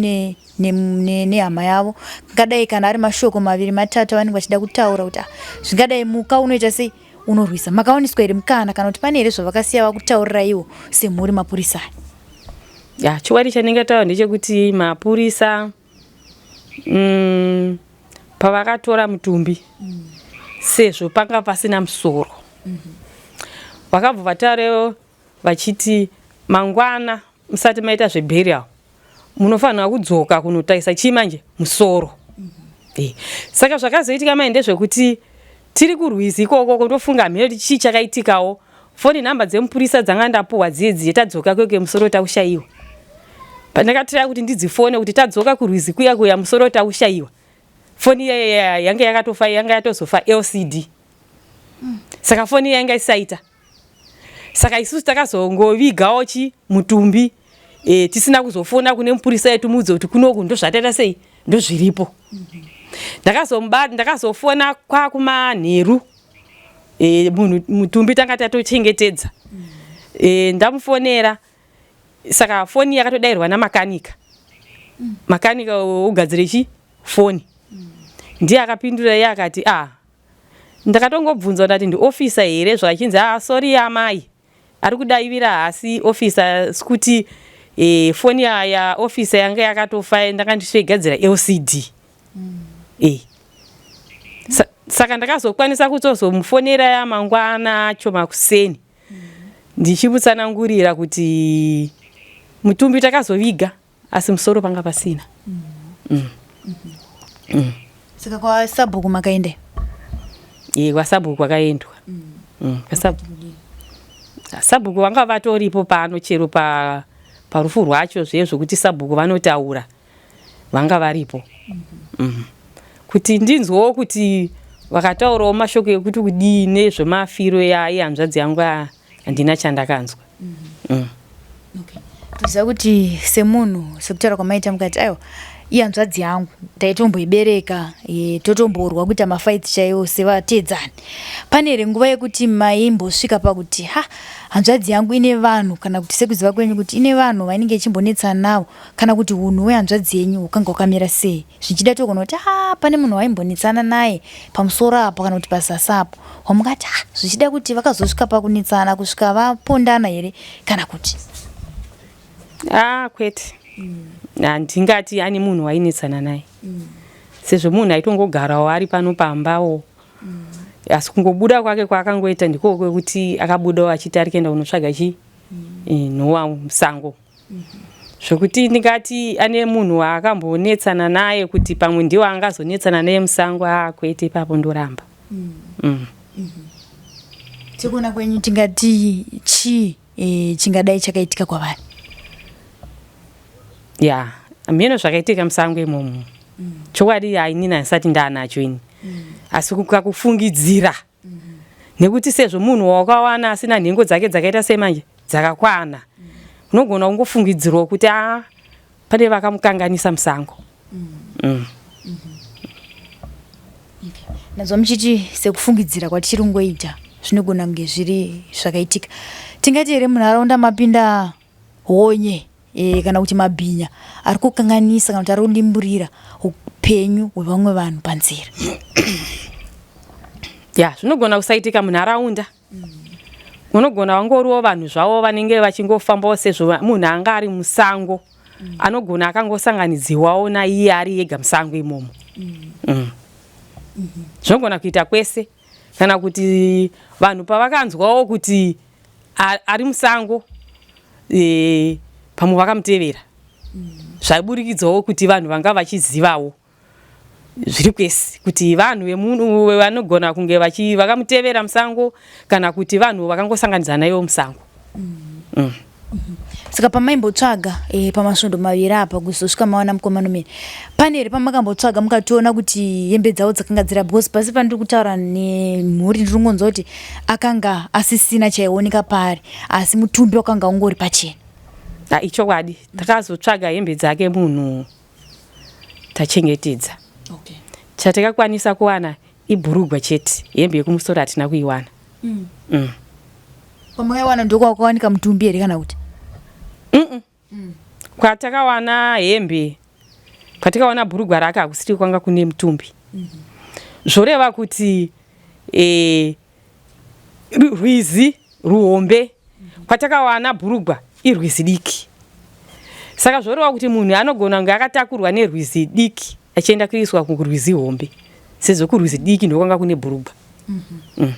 nehama yavo ngadai kana ari mashoko maviri matatu avanenge vachida kutaura kuti ah, zvingadai muka unoita sei unorwisa. Makawaniswa here mukana kana kuti pane here zvavakasiya vakutaurira iwo semhuri mapurisa aya? Ya, chokwadi chandingataura ndechekuti mapurisa pavakatora mutumbi sezvo panga pasina musoro vakabva vataurawo vachiti mangwana musati maita zveburial munofanira kudzoka kunotarisa chii manje musoro. Saka zvakazoitika mai ndezvekuti tiri kurwizi ikoko ndofunga mhino kuti chii chakaitikawo. Foni nhamba dzemupurisa dzanga ndapuhwa dziye dziye tadzoka kweke musoro taushayiwa. Pandakatiraya kuti ndidzifone kuti tadzoka kurwizi kuya kuya musoro taushayiwa. Foni iya yanga yakatofa yanga yatozofa LCD. Saka foni iya yanga isaita. Saka isusu takazongovigawo chi mutumbi tisina kuzofona kune mupurisa yetu muudze kuti kunoku ndozvataita sei ndozviripo. Ndakazofona kwakumanheru munhu mutumbi tanga tatochengetedza. Ndamufonera saka foni yakatodairwa namakanika. Makanika ugadzire chi foni. Ndiye akapindura iye akati ah ndakatongobvunzwa ndati ndi officer here zvachinzi ah sorry amai ari kudaivira haasi officer sikuti foni ya officer yanga yakatofa ndanga ndichigadzira LCD. Saka ndakazokwanisa kutozomufonera ya mangwana acho makuseni ndichimutsanangurira kuti mutumbi takazoviga asi musoro panga pasina. Saka kwa sabhuku makaenda? Kwa sabhuku kwakaendwa. Sabhuku vanga vatoripo pano chero parufu rwacho zviye zvokuti sabhuku vanotaura vanga varipo. Kuti ndinzwewo kuti vakataurawo mashoko ekuti kudii nezvemafiro yehanzvadzi yangu handina chandakanzwa. Okay. Toziva kuti semunhu sekutaura kwamaita mukati aiwa Ihanzvadzi yangu ndaitomboibereka e, totomborwa kuita mafights chaiwo sevateedzani. Pane here nguva yekuti maimbosvika pakuti ha hanzvadzi yangu ine vanhu kana kuti sekuziva kwenyu kuti ine vanhu vainenge ichimbonetsana navo kana kuti hunhu hwehanzvadzi yenyu hukanga hwakamira sei? Zvichida togona kuti ha pane munhu waimbonetsana naye pamusoro apo kana kuti pazasi apo wamungati ha zvichida kuti vakazosvika pakunetsana kusvika vapondana here kana kuti Ah, kwete handingati mm. ane munhu wainetsana naye mm. sezvo munhu aitongogarawo ari pano pambawo mm. asi kungobuda kwake kwaakangoita ndiko kwekuti akabudawo achiti ari kuenda kunotsvaga chi mm. Eh, nhowa musango mm -hmm. zvokuti ndingati ane munhu waakambonetsana naye kuti pamwe ndiwo angazonetsana naye musango a ah, kwete ipapo ndoramba mm. mm. mm -hmm. sekuona kwenyu tingati chii e, chingadai chakaitika kwavari ya mheno zvakaitika musango imomo mm. chokwadi hainini handisati ndaanacho ini mm. asi kukakufungidzira mm. nekuti sezvo munhu wawakawana asina nhengo dzake dzakaita sei manje dzakakwana mm. unogona kungofungidzirwa kuti a pane vakamukanganisa musango mm. mm. mm -hmm. Ndanzwa muchiti sekufungidzira kwatichiri kungoita zvinogona kunge zviri zvakaitika. Tingati here munharaunda mapinda honye e, kana kuti mabhinya ari kukanganisa kana kuti ari kudimburira upenyu hwevamwe vanhu panzira? Ya, zvinogona kusaitika munharaunda. Unogona wangoriwo vanhu zvavo vanenge vachingofambawo sezvo munhu anga ari musango mm. anogona akangosanganidziwawo naiye ari ega musango imomo mm. mm. mm -hmm. zvinogona kuita kwese kana kuti vanhu pavakanzwawo kuti ari musango e, pamwe vakamutevera mm. zvaiburikidzawo kuti vanhu vanga vachizivawo zviri kwese kuti vanhu vemunhu vanogona kunge vachi vakamutevera musango kana kuti vanhu vakangosanganidzana naivo musango mm. mm. Saka pamaimbotsvaga e, pamasvondo maviri apa kuzosvika mawana mukoma Nomeni, pane here pamakambotsvaga mukatoona kuti hembe dzavo dzakanga dziri because pasi pandiri kutaura nemhuri ndiri kungonzwa kuti akanga asisina chaioneka paari asi mutumbi wakanga ungori pachena. Ah, ichokwadi takazotsvaga hembe dzake munhu tachengetedza okay. Chatakakwanisa kuwana ibhurugwa chete, hembe yekumusoro hatina kuiwana. mm. mm. Pamakaiwana ndokwakawanika mutumbi here kana kuti? mm -mm. Mm. Kwatakawana hembe, kwatakawana bhurugwa rake hakusiri kwanga kune mutumbi. mm -hmm. Zvoreva kuti e, rwizi ruhombe kwatakawana bhurugwa irwizi diki saka zvoreva kuti munhu anogona kunge akatakurwa nerwizi diki achienda kuiswa kurwizi hombe sezvo kurwizi diki ndokwanga kune bhurugwa. mm -hmm. mm.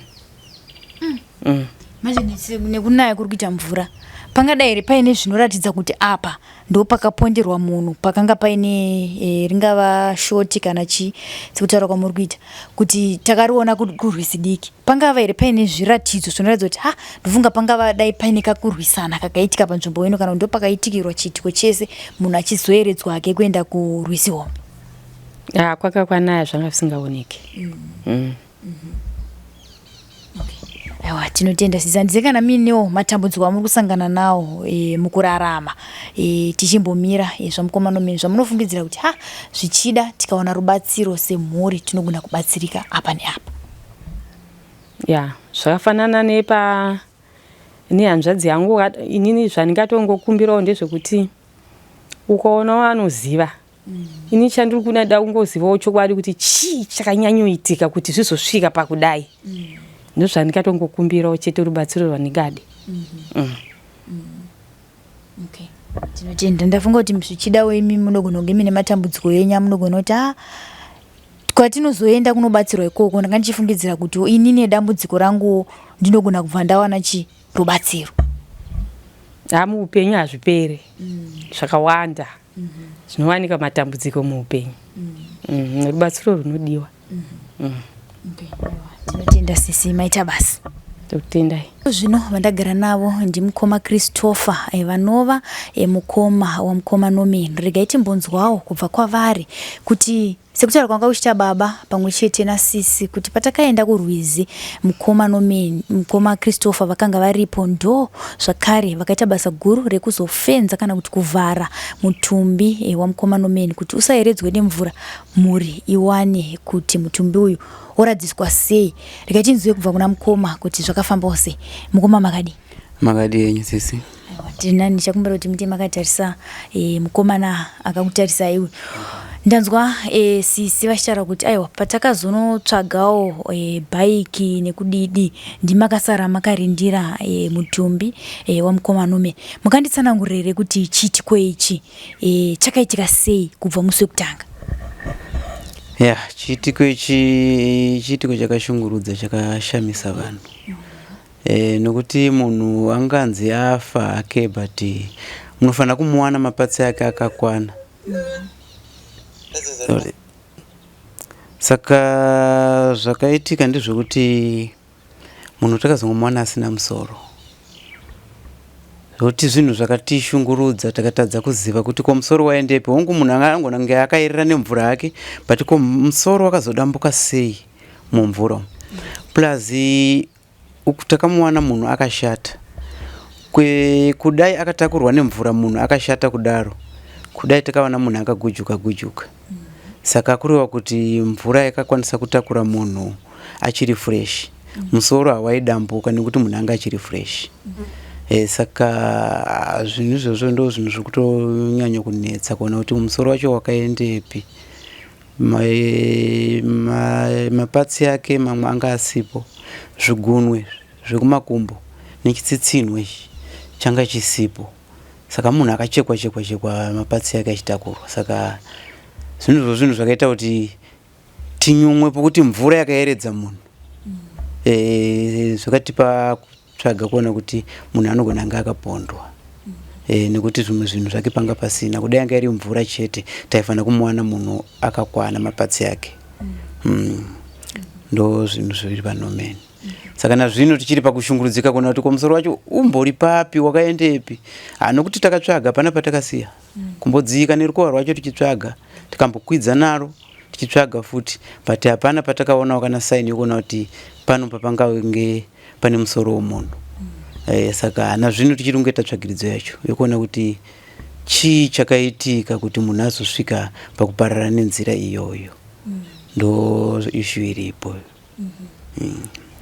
mm. mm. Manje nekunaya kuri kuita mvura pangadai here paine zvinoratidza kuti apa ndopakaponderwa munhu pakanga paine e, ringava shoti kana chii sekutaura kwamuri kuita kuti takariona kurwizi diki pangava here paine zviratidzo zvinoratidza kuti ha ndofunga pangava dai paine kakurwisana kakaitika panzvimbo ino kana ndopakaitikirwa chiitiko chese munhu achizoeredzwa hake kuenda kurwizi hombe ah, kwaka kwanaya zvanga zvisingaoneki mm. mm. mm -hmm. Aiwa, tinotenda sisi handizive kana muinewo matambudziko amuri kusangana nawo e, mukurarama e, tichimbomira e, zvamukoma Nomeni zvamunofungidzira kuti ha zvichida tikawana rubatsiro semhuri tinogona kubatsirika apa neapa. Ya, zvakafanana nepa nehanzvadzi yangu inini zvandingatongokumbirawo ndezvekuti ukaonawo anoziva Ini chandiri kuda kungozivawo chokwadi kuti chii chakanyanyoitika kuti zvizosvika pakudai. Mm. Ndozvandingatongokumbirawo chete rubatsiro rwandingade. Mm -hmm. mm. mm. Okay. Tinotenda. Ndafunga kuti zvichidawo imi munogona kunge mine matambudziko enyu amunogona kuti ah kwatinozoenda kunobatsirwa ikoko ndanga ndichifungidzira kuti ini nedambudziko rangu ndinogona kubva ndawana chi rubatsiro. Ha muupenyu hazvipere. Mm. Zvakawanda. Zvinowanika matambudziko muupenyu mm. Rubatsiro runodiwa. mm. Tinotenda sisi, maita basa. Tokutendai. Zvino vandagara navo ndimukoma Christopher eh, vanova eh, mukoma wamukoma Norman. Regai timbonzwawo kubva kwavari kuti Sekutaura kwanga kuchiita baba pamwe chete nasisi kuti patakaenda kurwizi mukoma Norman, mukoma Christopher vakanga varipo ndo zvakare vakaita basa guru rekuzofenza kana kuti kuvhara mutumbi eh, wamukoma Norman kuti usayeredzwe nemvura mhuri iwane kuti mutumbi uyu woradziswa sei. Regai tinzwe kubva kuna mukoma kuti zvakafambawo sei. Mukoma makadii? Makadii henyu sisi? Tiri nani, ndichakumbira kuti muite makatarisa e, mukomana akakutarisai uyu. Ndanzwa e, sisi vachitaura kuti aiwa patakazonotsvagawo e, bhaiki nekudidi ndimakasara makarindira e, mutumbi e, wamukoma Nome. Mukanditsanangurira here kuti chiitiko ichi e, chakaitika sei kubva musi wekutanga? Ya, chiitiko ichi chiitiko chakashungurudza chakashamisa vanhu. E, nokuti munhu anganzi afa hake but munofanira kumuwana mapatsi ake akakwana. Sorry. Saka zvakaitika ndezvekuti munhu takazongomuwana asina musoro. Zvekuti zvinhu zvakatishungurudza takatadza kuziva kuti ko musoro waendepi. Hongu munhu anga angona kunge akaerera nemvura hake but ko musoro wakazodambuka sei mumvura umu. Plus uku takamuwana munhu akashata. Kwe, kudai akatakurwa nemvura munhu akashata kudaro kudai takawana munhu akagujuka gujuka. Saka kureva kuti mvura yakakwanisa kutakura munhu achiri fresh. Musoro hawaidambuka nekuti munhu anga achiri fresh. E, saka zvinhu izvozvo ndo zvinhu zviri kutonyanya kunetsa kuona kuti musoro wacho wakaendepi. Mapatsi ake mamwe anga asipo, zvigunwe zvekumakumbo nechitsitsinwe ichi changa chisipo. Saka munhu akachekwa chekwa chekwa mapatsi ake achitakurwa. Saka zvinhu izvo zvinhu zvakaita kuti tinyumwe pokuti mvura yakayeredza munhu. E, zvakatipa kutsvaga kuona kuti munhu anogona anga akapondwa. E, nekuti zvimwe zvinhu zvake panga pasina. Kudai yanga iri mvura chete taifanira kumuwana munhu akakwana mapatsi ake. Mm. Ndo zvinhu zviri panomeni. Saka nazvino tichiri pakushungurudzika kuona kuti ko musoro wacho umbori papi wakaendepi. Ah, nokuti takatsvaga hapana patakasiya. Kumbodzika nerukova rwacho tichitsvaga tikambokwidza naro tichitsvaga futi but hapana patakaonawo kana sign yekuona kuti pano papangange pane musoro womunhu. Eh, saka nazvino tichiri kungoita tsvagiridzo yacho yekuona kuti chii chakaitika kuti munhu azosvika pakuparara nenzira iyoyo. Ndo issue iripo.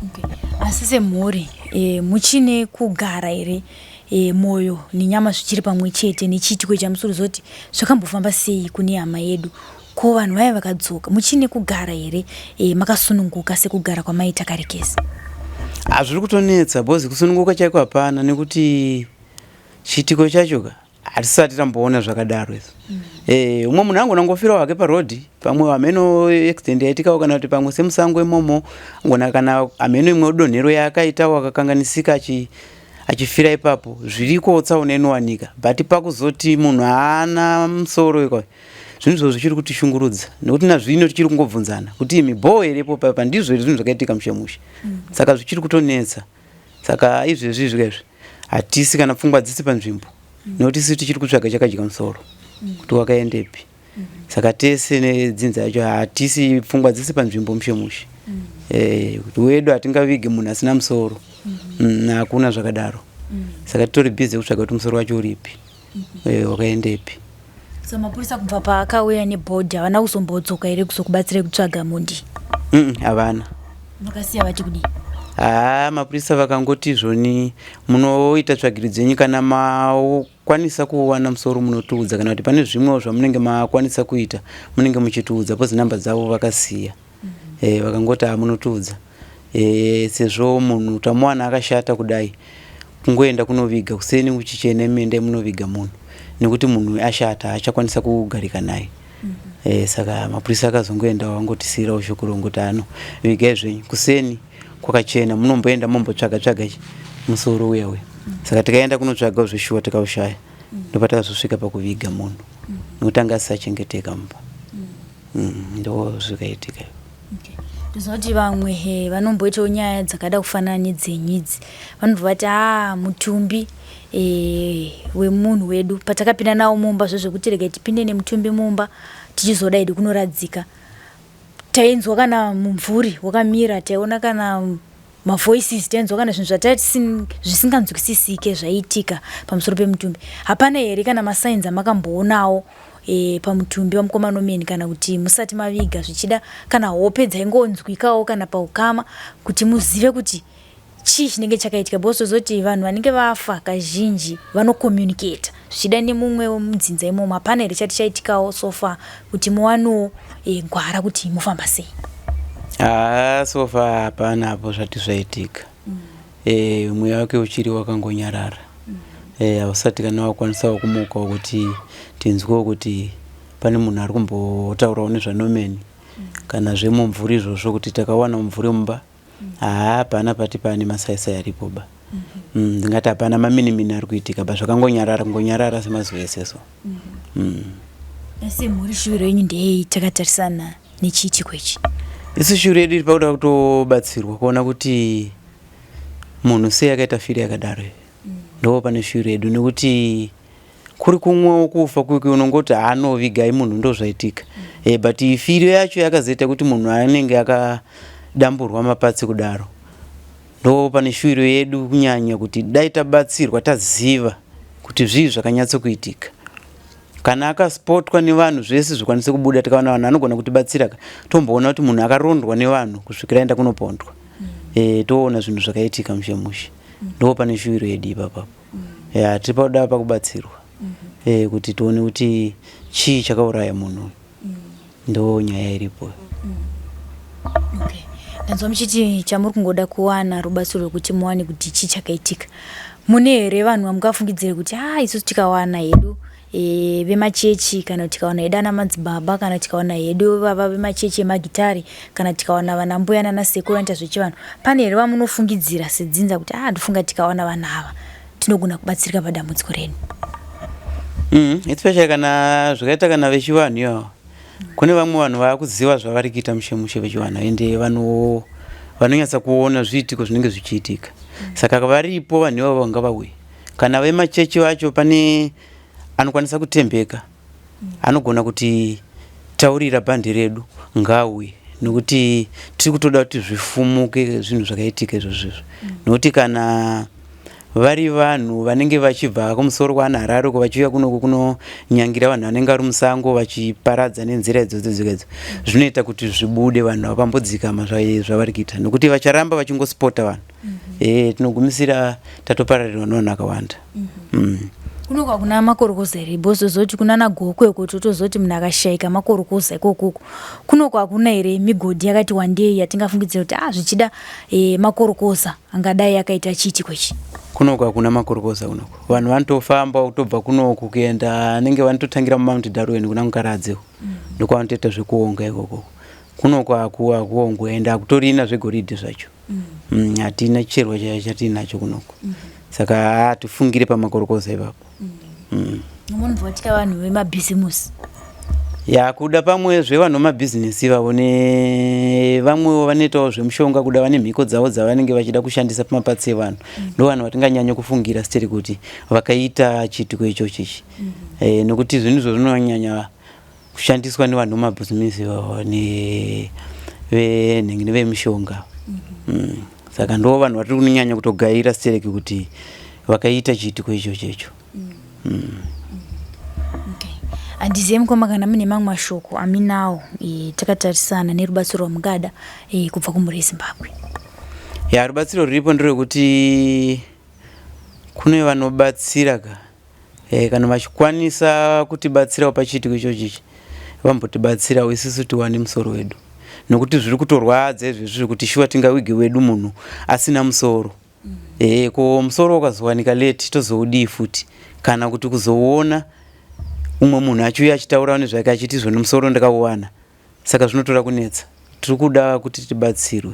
Okay. Asi semhuri e, muchine kugara here e, moyo nenyama zvichiri pamwe chete nechiitiko chamusuri zoti zvakambofamba sei kune hama yedu ko vanhu vaya vakadzoka muchine kugara here e, makasununguka sekugara kwamaita kare kese? Hazviri kutonetsa because kusununguka chaiko hapana nekuti chiitiko chacho ka hatisati tamboona zvakadaro izvo. Eh, umwe munhu angona ngofirawo hake parodhi pamwe hameno accident yaitikawo kana kuti pamwe semusango imomo angona kana hameno imwe donhero yaakaitawo akakanganisika achi achifira ipapo zviriko tsaona inowanika but pakuzoti munhu haana musoro ikwa zvinhu izvozvo zvichiri kutishungurudza nekuti nazvino tichiri kungobvunzana kuti imi bhoo here ipo papa ndizvo here zvinhu zvakaitika mushe mushe saka zvichiri kutonetsa saka izvezvi izvi izvi hatisi kana pfungwa dzisi panzvimbo nekuti isu tichiri kutsvaga chakadya musoro kuti wakaendepi saka tese nedzinza yacho hatisi pfungwa dzisi panzvimbo mushe mushe eh, kuti wedu hatingavigi munhu asina musoro hakuna zvakadaro saka titori busy kutsvaga kuti musoro wacho uripi eh, wakaendepi So mapurisa kubva paakauya nebhodhi havana kuzombodzoka here kuzokubatsirai kutsvaga mhondi? Havana. Vakasiya vati kudii? Haa mapurisa vakangoti zvoni munoita tsvagiridzo yenyu kana makwanisa kuwana musoro munotiudza kana kuti pane zvimwewo zvamunenge makwanisa kuita munenge muchitiudza pozi namba dzavo vakasiya. Eh, vakangoti haa munotiudza. Eh, sezvo munhu tamuwana akashata kudai kungoenda kunoviga kuseni kuchichena imi endai munoviga munhu nekuti munhu ashata haachakwanisa kugarika naye. Eh, saka mapurisa akazongoenda wangotisiirawo shoko rongoti ano vigai zvenyu kuseni kwakachena munomboenda mombotsvaga tsvaga chi musoro uya uya. Saka tikaenda kunotsvaga zveshuwa tikaushaya ndopatakazosvika pakuviga munhu nekuti anga asisachengeteka mumba. Ndo zvakaitika. Okay. Toziva kuti vamwe eh, vanomboitawo nyaya dzakada kufanana nedzenyu idzi vanobva vati haa mutumbi eh, wemunhu wedu patakapinda nawo mumba zvezvekuti regai tipinde nemutumbi mumba tichizoda hedu kunoradzika. Tainzwa kana mumvuri wakamira, taiona kana mavoices, tainzwa kana zvinhu zvatati zvisinganzwisisike zvaiitika pamusoro pemutumbi. Hapana here kana masigns amakamboonawo e, pamutumbi wamukoma Norman kana kuti musati maviga, zvichida kana hope dzaingonzwikawo kana paukama kuti muzive kuti chii chinenge chakaitika? Because tozoti vanhu vanenge vafa kazhinji vanocommunicata zvichida nemumwe wemudzinza imomo. Hapana here chati chaitikawo so far kuti muwanewo e, gwara kuti mufamba sei? Haa, so far hapana apo zvati zvaitika. Mweya wake uchiri wakangonyarara. Hausati kana wakwanisawo kumukawo kuti tinzwewo kuti pane munhu ari kumbotaurawo nezvaNorman kana zvemumvuri izvozvo, kuti takawana mumvuri mumba. Haa, hapana pati pane masaisai aripo ba. Ndingati hapana maminimini ari kuitika ba, zvakangonyarara, kungonyarara semazuva ese so. Asi mhuri, shuviro yenyu ndeyei takatarisana nechiitiko ichi? Isu shuviro yedu iri pakuda kutobatsirwa kuona kuti munhu sei akaita firo yakadaro. Ndo pane shuviro yedu, nekuti kuri kumwewo kufa kuki unongoti haanovigai munhu, ndo zvaitika. But firo yacho yakazoita kuti munhu anenge akadamburwa mapatsi kudaro. Ndo pane shuviro yedu kunyanya kuti dai tabatsirwa, taziva kuti zvii zvakanyatsokuitika. Kana akaspotwa nevanhu, zvese zvikwanise kubuda. Tikawana vanhu vanogona kutibatsira, tomboona kuti munhu akarondwa nevanhu kusvikira aenda kunopondwa. Toona zvinhu zvakaitika mushe mushe. Ndo pane shuviro yedu ipapapo. Ya, tiri pakuda pakubatsirwa kuti tione kuti chii chakauraya munhu uyu. Ndo nyaya iripo. Okay. Ndanzwa muchiti chamuri kungoda kuwana rubatsiro rwekuti muwane kuti chii chakaitika. Mune here vanhu vamungafungidzire kuti ha, isusu tikawana hedu vemachechi, kana kuti tikawana hedu ana madzibaba, kana tikawana hedu vava vemachechi emagitari, kana tikawana vana mbuya nana sekuru vanoita zvechivanhu, pane here vamunofungidzira sedzinza kuti a, ndofunga tikawana vanhu ava tinogona kubatsirika padambudziko redu? Especially kana zvakaita kana vechivanhu ivava, kune vamwe vanhu vaakuziva zvavari kuita mushe mushe vechivanhu, ende vanhu vanonyatsa kuona zviitiko zvinenge zvichiitika. Saka varipo vanhu ivavo, ngavauye. Kana vemachechi vacho, pane anokwanisa kutembeka, anogona kuti taurira bhandi redu, ngauye, nekuti tiri kutoda kuti zvifumuke zvinhu zvakaitika izvozvo izvo. Nekuti kana vari vanhu vanenge vachibva kumusoro kwaana Harare uko vachiuya kunoku kunonyangira vanhu vanenge vari musango vachiparadza nenzira idzodzo dzikedzo, zvinoita kuti zvibude, vanhu havambodzikama zvavari kuita, nekuti vacharamba vachingospota vanhu. Tinogumisira tatopararirwa nevanhu vakawanda. Kunoka kuna makorokoza here? Bozozoti kuna naGokwe uko, totozoti munhu akashayika makorokoza ikokoko. Kunoko hakuna here migodhi yakati wandei yatingafungidzira kuti a, zvichida makorokoza angadai akaita chiitiko ichi? Kunoku hakuna makorokoza. Kunoku vanhu vanotofamba kutobva kunoku kuenda anenge vanototangira muMount Darwin kuna Mukaradzi, ndokwavanotoita zvekuonga ikoko. Kunoku hakuongwe, ende hakutorina zvegoridhe zvacho. Hatina chicherwa chatinacho kunoku. Saka hatifungire pamakorokoza ipapo. Munobva vatika vanhu vemabhizimusi. Ya, kuda pamwe zvevanhu vemabhizinesi ivavo nevamwewo vanoitawo zvemushonga, kuda vane mhiko dzavo dzavanenge vachida kushandisa pamapatsi evanhu. Ndo vanhu vatinganyanya kufungira siteri kuti vakaita chiitiko ichochi ichi. Nekuti zvinhu izvo zvinonyanya kushandiswa nevanhu vemabhizinesi ivavo nevenhenge nevemishonga. Saka ndo vanhu vatiri kunyanya kutogaira sitereki kuti vakaita chiitiko ichocho icho. Okay. Handizive mukoma kana mune mamwe mashoko aminawo takatarisana nerubatsiro rwamungada kubva kumhuri yeZimbabwe. Ya, rubatsiro ruripo nderwekuti kune vanobatsira ka, kana vachikwanisa kutibatsirawo pachiitiko ichochi ichi, vambotibatsirawo isusu tiwane musoro wedu, nokuti zviri kutorwadza izvezvi zvekuti shuwa tingawige wedu munhu asina musoro. Ko musoro ukazowanika late, tozoudii futi? Kana kuti kuzoona umwe munhu achiuya achitaura nezvake achiti zvoni musoro ndakauwana, saka zvinotora kunetsa. Tiri kuda kuti tibatsirwe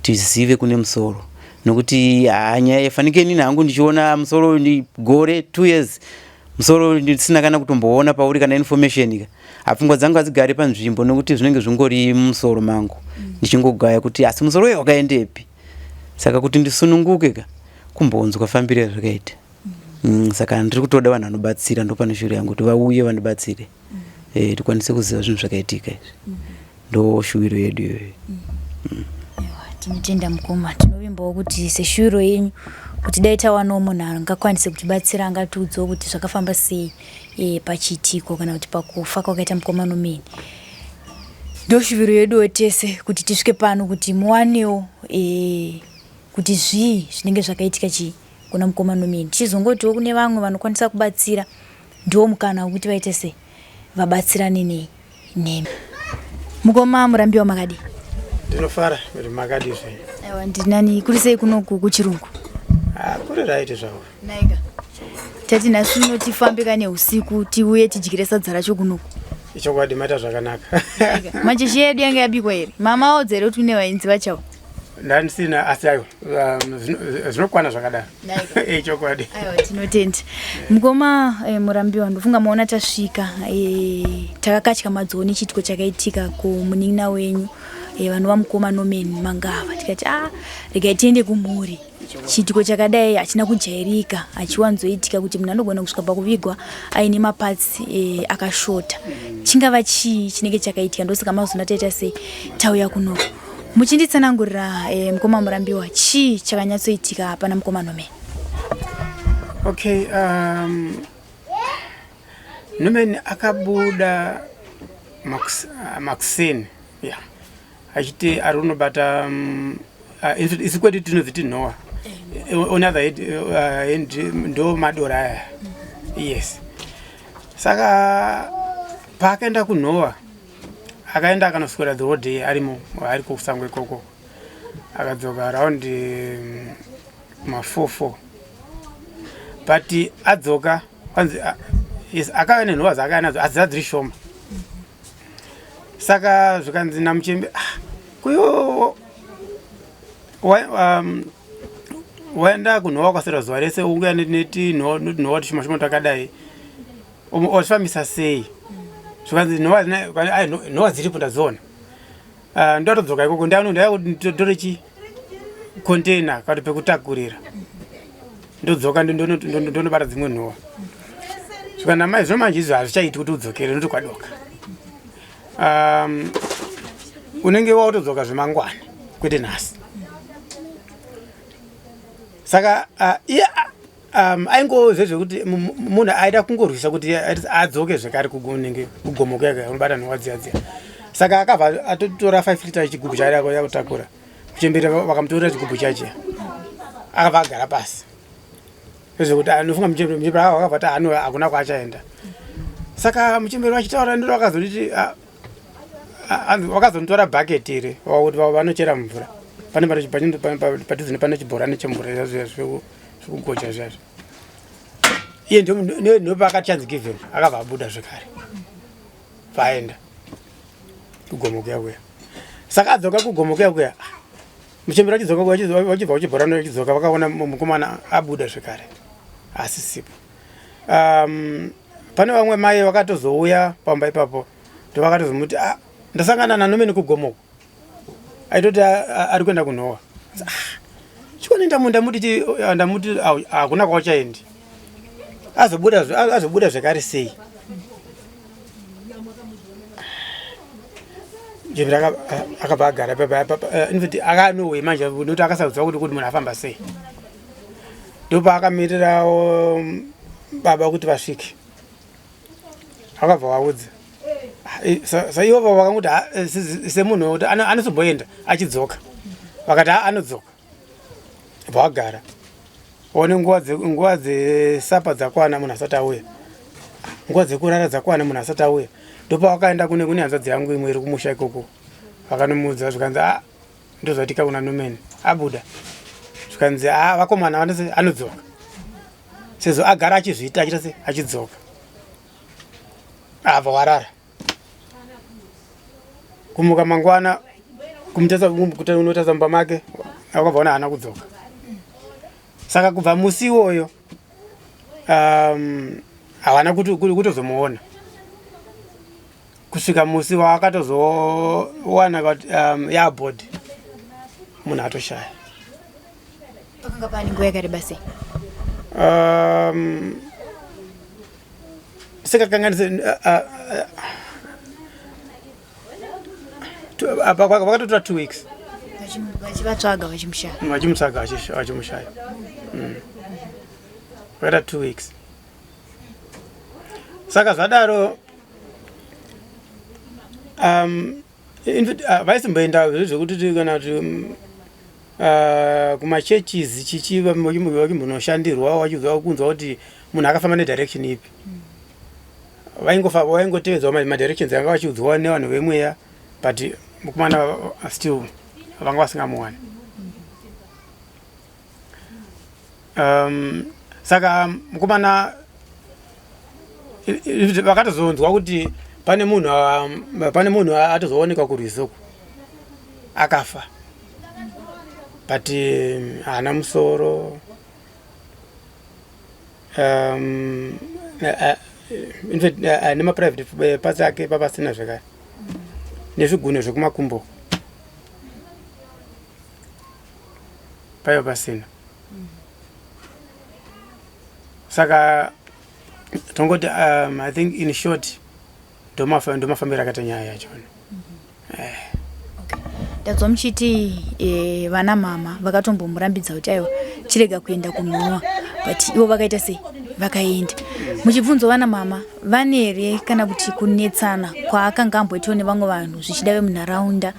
tizive kune musoro, nokuti haa, nyaya yafanike inini hangu ndichiona musoro ni gore, 2 years, musoro ndisina kana kutomboona pauri kana information ka, hapfungwa dzangu hadzigari panzvimbo, nokuti zvinenge zvingori mumusoro mangu, ndichingogaya kuti asi musoro uyu wakaendepi. Saka kuti ndisununguke ka, kumbonzwa fambiro yazvakaita. Saka ndiri kutoda vanhu vanobatsira, ndopane shuro yangu kuti vauye vandibatsire, tikwanise kuziva zvinhu zvakaitika izvi. Ndo shuwiro yedu iyoyo. Tinotenda mukoma, tinovimbawo kuti seshuwiro yenyu kuti dai tawanawo munhu angakwanise kutibatsira angatiudzawo kuti zvakafamba sei e, pachiitiko kana kuti pakufa kwakaita mukoma Nomeni. Ndoshuviro yeduwo tese kuti tisvike pano kuti muwanewo e, kuti zvii zvinenge zvakaitika chii kuna mukoma Nomeni. Tichizongotiwo kune vamwe vanokwanisa kubatsira ndiwo mukana wekuti vaite sei vabatsirane nei nemi. Mukoma Murambiwa makadii? Ndinofara kuti makadii zvenyu. Aiwa ndinani kuri sei kunoku kuchirungu? Ah, kuri right zvavo. Naika. Tati nhasi uno tifambe kane usiku tiuye tidyire sadza racho kunoku. Ichokwadi maita zvakanaka. Manje yedu yanga yabikwa here? Mama audza here kuti kune vainzi vachawo? Ndandisina asi aiwa um, zvinokwana zvakadaro. Ichokwadi. Aiwa tinotenda. Mukoma eh, Murambiwa ndofunga maona tasvika eh, takakatyamadzwawo nechiitiko chakaitika kumunin'ina wenyu eh, vanova mukoma Norman Mangava tikati ah regai tiende kumhuri Chiitiko chakadai hachina kujairika, hachiwanzoitika kuti munhu anogona kusvika pakuvigwa aine maparts e, akashota. Chingava chii chinenge chakaitika? Ndosaka mazona taita sei tauya kuno muchinditsanangurira e, mukoma Murambiwa, chii chakanyatsoitika hapana mukoma Norman? Okay, um, Norman akabuda makuseni yeah achiti ari unobata um, isu kwedu tinodziti nhowa eh, on other hand ndo madora aya yes saka paakaenda kunhowa akaenda akanoswera the whole day arimo ari kusango ikoko akadzoka around ma4 4 but adzoka kwanzi yes akauya nenhowa dzaakauya nadzo asi dzadziri shoma saka zvikanzi namuchembe ah, kuyo um, waenda kunhowa kwasera zuva rese unguya netinhowa tushoma shoma twakadai wazvifambisa sei zvikanzi nhowa dziripo ndadziona ah, ndotodzoka ikoko ndaya kuti nditore chi container kati pekutakurira ndodzoka ndonobata dzimwe nhowa zvikanzi amai zvino manje izvo hazvichaiti kuti udzokere nokuti kwadoka um, unenge wautodzoka zvemangwana kwete nhasi saka uh, iye um, aingoze zvekuti munhu aida kungorwisa kuti adzoke zvekare kunenge kugomo kuya unobata nhowa dziya dziya saka akabva atotora 5 liter chigubhu chaaida kutakura kuchembera vakamutorera chigubhu chachiya akabva agara pasi zvekuti anofunga muchembere muchembere avo akabva ati ano hakuna kwaachaenda saka muchembere vachitaura ndiro vakazonditi vakazonditora bhaketi iri vakuti vanochera mvura pane padhuze nepane chibhorani chemvura zviya zvekugocha zviya iye ndopakati chanzi given akabva abuda zvekare paenda kugomo kuya kuya saka adzoka kugomo kuya kuya Muchembere vachidzoka vachibva kuchibhorani vachidzoka vakaona mukomana abuda zvekare asisipo. Um, pane vamwe mai vakatozouya pamba ipapo ndovakatozomuti ah, ndasangana naNomeni kugomoko aitoti ari kuenda kunhowa ah, chikoni ndamuti ndamuti hakuna kwauchaendi azobuda azobuda zvekare sei Jemira akabva agara infact akanowe manje nokuti akasaziva kuti kuti munhu afamba sei ndopaakamirira um, baba kuti vasvike akabva vaudza saivo vakanguti semunhu wekuti anotomboenda achidzoka vakati anodzoka vagara one nguva nguva dzesapa dzakwana munhu asati auya nguva dzekurara dzakwana munhu asati auya ndopawakaenda kune kune hanzvadzi yangu imwe iri kumusha ikoko vakanomuudza zvikanzi a ah, ndozvatika kuna nomeni abuda zvikanzi a ah, vakomana vanose anodzoka sezvo agara achizviita achiita se achidzoka abva warara Kumuka mangwana kumutasa kunotasa mumba make akabva ona haana kudzoka. Saka kubva musi iwoyo um, havana kutozomuona kusvika musi waakatozowana kuti um, yabody munhu atoshaya. Pakanga pane nguva yakareba sei? Um, sekakanganise uh, uh, Vakatotora 2 weeks. Vachivatsvaga, vachimushaya. Vachimutsvaga, vachimushaya. Vakaita 2 weeks. Saka zvadaro, in fact, vaisimboenda zvekuti kana kuti kumachurches chichi vachimbonoshandirwa, vachibva kunzwa kuti munhu akafamba nedirection ipi. Vaingofa vaingotevedzwa madirections anga vachiudzwa nevanhu vemweya, but mukomana still vanga vasingamuwani. Saka mukomana vakatozonzwa kuti pane munhu atozoonekwa kurwizi uku akafa, but haana musoro. In fact, nemaprivate parts ake papasina zvekare, nezvigunwe zvekumakumbo paiva pasina. Saka tongoti, I think in short, ndomafambiro akaita nyaya yachona. Ndadzwa muchiti vana mama vakatombomurambidza kuti aiwa, chirega kuenda kunhuwa, but ivo vakaita sei? Vakaenda. Muchibvunzwa vana mama vane here kana kuti kunetsana kwaakanga amboitawo nevamwe vanhu, zvichida vemunharaunda,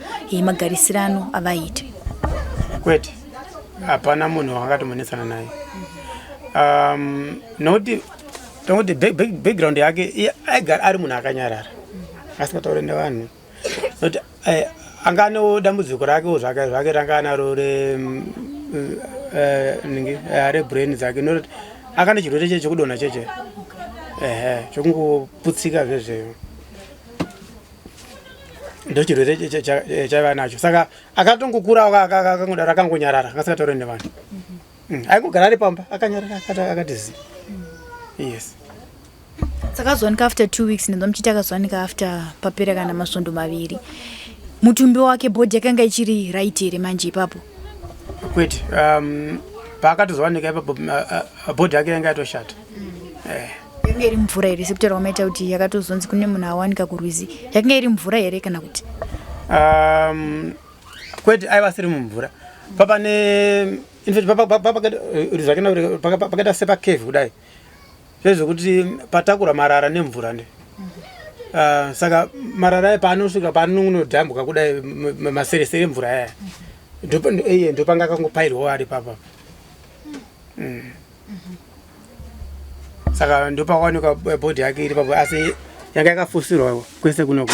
magarisirano avaiita? Kwete, hapana munhu wakatombonetsana naye, nokuti tongoti background yake, iye aigara ari munhu akanyarara, asingatauri nevanhu, nokuti anga anewo dambudziko rakewo zvake ranga anaro re ningi, rebrain dzake, nokuti akane chirwere chekudonha cheche, ehe, chokungoputsika zvezveyo, ndo chirwere chaiva nacho. Saka akatongokura akangodaro, akangonyarara, akasingatauri nevanhu. Aingogara ari pamba akanyarara, akati zi, yes. Saka azowanika after 2 weeks. Ndinzwa muchiti akazowanika after papera kana masvondo 2. Mutumbi wake, body yakanga ichiri right here manje ipapo? Kwete, paakatozowanika ipapo, body yake yanga yatoshata. Yakanga iri mvura here, sekutaura kwamaita kuti yakatozonzi kune munhu awanika kurwizi? Yakanga iri mvura here kana kuti? Kwete, aiva asiri mumvura. Papane, in fact, rwizi rwake pakaita sepacave kudai, zvezvekuti patakura marara nemvura nde. Saka marara aya paanosvika paanonodhambuka kudai, maseresere emvura aya, iye ndopanga akangopairwawo ari papa. Saka ndopakaonekwa body yake iri papo, asi yanga yakafusirwa kwese kunoku.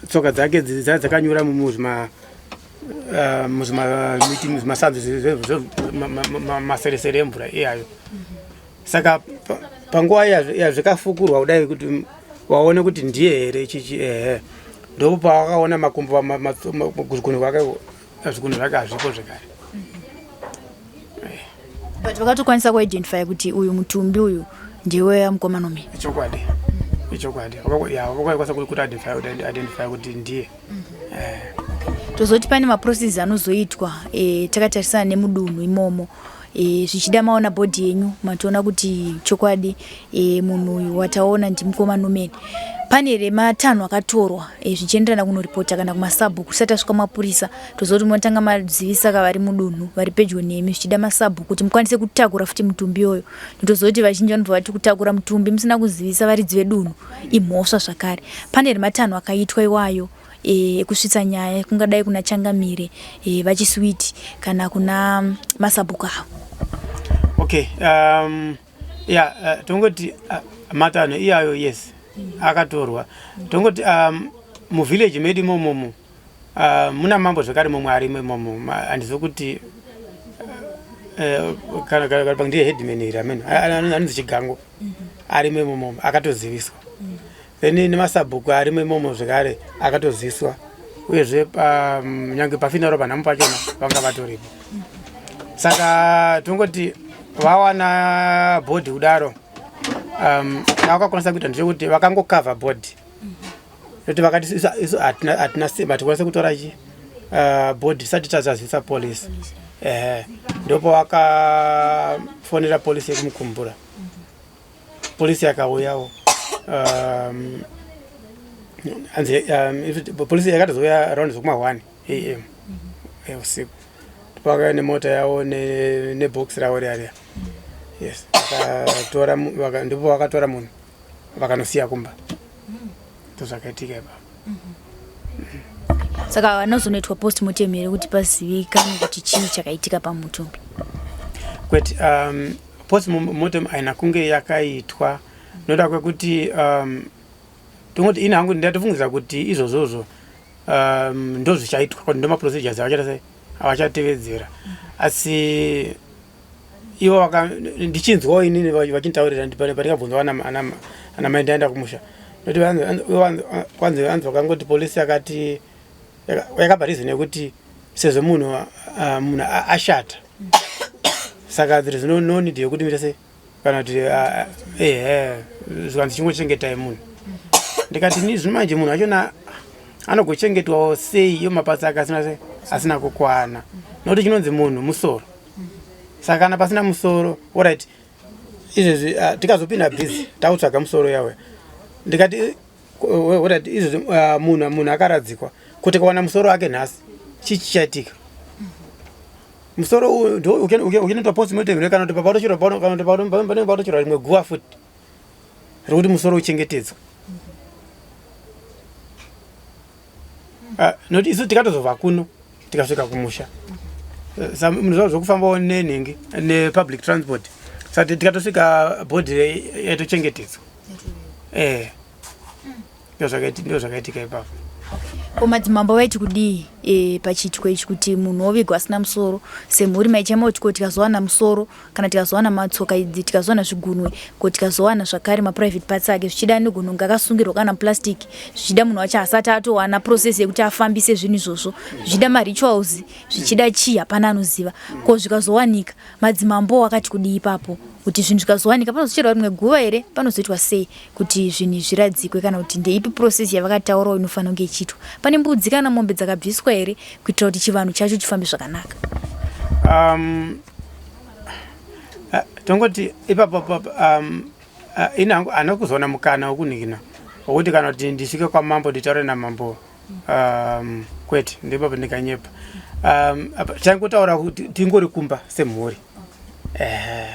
Tsoka dzake dzakanyura muzvima muzvimamiti, muzvimasanzu, maseresere emvura iyayo. Saka panguva yazvikafukurwa kudai kuti waone kuti ndiye here chichi, ehe, ndo pawakaona makumbo, zvigunwe kwake, zvigunwe zvake hazvipo zvekare. But vakatokwanisa kuidentify kuti uyu mutumbi uyu ndewe mukoma Norman? Ichokwadi, ichokwadi. Ya, vakakwanisa kuti identify kuti ndiye. Tozoti pane maprocess anozoitwa, takatarisana nemudunhu imomo, zvichida maona body yenyu, matoona kuti chokwadi, munhu uyu wataona ndimukoma Norman. Pane here matanho akatorwa, zvichienderana kunoripota kana kumasabhuku kusati asvika mapurisa? Tozoti munotanga mazivisa ka vari mudunhu, vari pedyo nemi, zvichida masabhuku, kuti mukwanise kutakura futi mutumbi iyoyo. Ndotozoti vazhinji vanobva vati kutakura mutumbi musina kuzivisa varidzi vedunhu imhosva zvakare. Pane here matanho akaitwa iwayo ekusvitsa nyaya kungadai kuna changamire, vachiswiti, kana kuna masabhuku avo? Okay, yeah, tongoti matanho iyayo, yes, akatorwa. Tongoti muvillage medu imomomo muna mambo zvekare mumwe arimo imomo. Handizivi kuti kana ndiye headman here, ameno, anonzi Chigango, arimo imomo, akatoziviswa. Then nemasabhuku arimo imomo zvekare akatoziviswa. Uyezve nyange pafuneral panhamo pachona vanga vatoripo. Saka tongoti vawana body kudaro, chavakakwanisa kuita ndechekuti vakangocover body, nekuti vakati isu hatina simba, tikwanise kutora chi body tisati tazazivisa polisi. Ehe, ndipo vakafonera polisi yekumukumbura. Polisi yakauyawo, Hanzi um, polisi yakatozouya around zvekuma 1 am eh, usiku pakauya nemota yavo nebox ravo riya riya. Yes, vakatora, ndipo vakatora munhu vakanosiya kumba. Ndozvakaitika ipapo. Saka vanozonoitwa postmortem here kuti pazivikanwe kuti chii chakaitika pamutumbi? Kwete, um, postmortem haina kunge yakaitwa noda kwekuti um, tongoti ini hangu ndatofungidzira kuti izvozvozvo um, ndozvichaitwa kuti ndomaprocedures avachaita sei avachatevedzera, asi ivo vaka ndichinzwawo inini vachinditaurira pandikabvunzwa ana mai ndaenda kumusha noti kwanzi anzi vakangoti polisi yakati yakapa reason yekuti sezvo munhu munhu ashata, saka there is no need yekuti muite sei kana kuti ehe, zvikanzi chingochengetai munhu. Ndikati ni zvino manje munhu achona anogochengetwawo sei iyo maparts ake asina sei asina kukwana? Nokuti chinonzi munhu musoro, saka kana pasina musoro, alright, izvezvi tikazopinda busy takutsvaga musoro yawe. Ndikati alright, izvezvi munhu akaradzikwa, kuti kawana musoro wake nhasi, chii chichaitika? Musoro uyu ndo uchinoitwa postmortem here, kana kuti papatocherwa, kana kuti panenge patocherwa rimwe guva futi rekuti musoro uchengetedzwe? Ah, nokuti isu tikatozobva kuno tikasvika kumusha, munhu zvokufambawo nenhingi nepublic transport, saka tikatosvika body yatochengetedzwa. Eh, ndo zvakaitika ipapo. Ko madzimambo vaiti kudii pachiitiko ichi, kuti munhu ovigwa asina musoro? Semhuri maichema kuti ko tikazowana musoro, kana tikazowana matsoka idzi, tikazowana zvigunwe, ko tikazowana zvakare maprivate parts ake, zvichida anogona kunge akasungirwa kana plastic, zvichida munhu wacho asati atowana process yekuti afambise zvinhu izvozvo, zvichida marituals, zvichida chii, hapana anoziva. Ko zvikazowanika, madzimambo akati kudii ipapo, kuti zvinhu zvikazowanika panozocherwa rimwe guva here, panozoitwa sei kuti zvinhu zviradzikwe, kana kuti ndeipi process yavakataurawo inofanira kunge ichiitwa? Pane mbudzi kana mombe dzakabviswa here kuitira kuti chivanhu chacho chifambe zvakanaka? Tongoti ipapo um, ini hangu hana kuzoona mukana wekunikina wokuti kana kuti ndisvike kwamambo nditaure namambo. Kwete, ndipapo ndinganyepa. Tangotaura kuti tingori kumba semhuri. Ehe,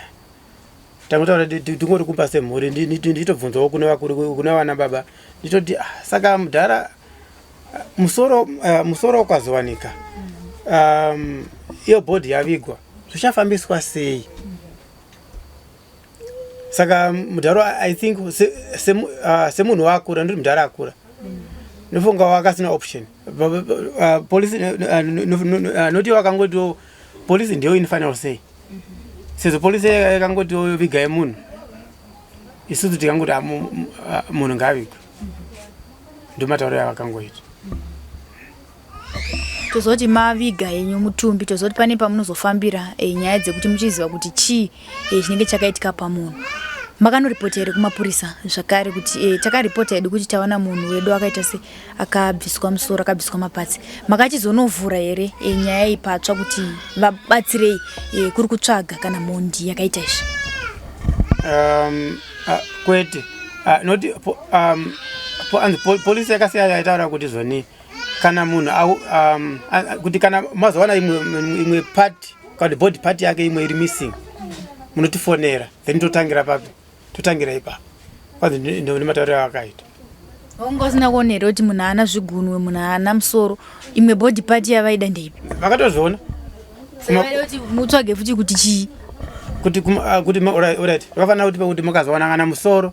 tangotaura tingori kumba semhuri. Ndichitobvunzawo kune vakuru, kune vana baba, ndichitoti, "Ah, saka mudhara, musoro musoro ukazowanika, iyo body yavigwa, zvichafambiswa sei?" Saka mudhara, I think semunhu wakura, ndiri mudhara akura, ndofunga wakasina option. Polisi noti wakangotiwo polisi ndiyo in final say, sezvo polisi yakangotiwo vigai munhu, isusu tikangoti, "Ah, munhu ngaavigwe." Ndomatauro yavakangoita. Tozoti maviga henyu mutumbi, tozoti pane pamunozofambira nyaya dzekuti muchiziva kuti chii chinenge chakaitika pamunhu, makanoripota here kumapurisa zvakare kuti takaripota hedu kuti tawana munhu wedu akaita se akabviswa musoro, akabviswa maparts? Makachizonovhura here nyaya iyi patsva kuti vabatsirei kuri kutsvaga kana mhondi yakaita izvi? Kwete, noti anzi polisi yakasiya yaitaura kuti zvoni kana munhu kuti kana mazowana imwe part kana kuti body part yake imwe iri missing, munotifonera, then totangira papi? Totangira ipapo. Kwanzi ndimatauriro avakaita. Wanga usina kuona here kuti munhu haana zvigunwe, munhu haana musoro, imwe body part yavaida ndeipi? Vakatozviona. Saka vaida kuti mutsvage futi kuti chii? Kuti kuti alright, vakafanira kuti kuti mukazowana kana musoro,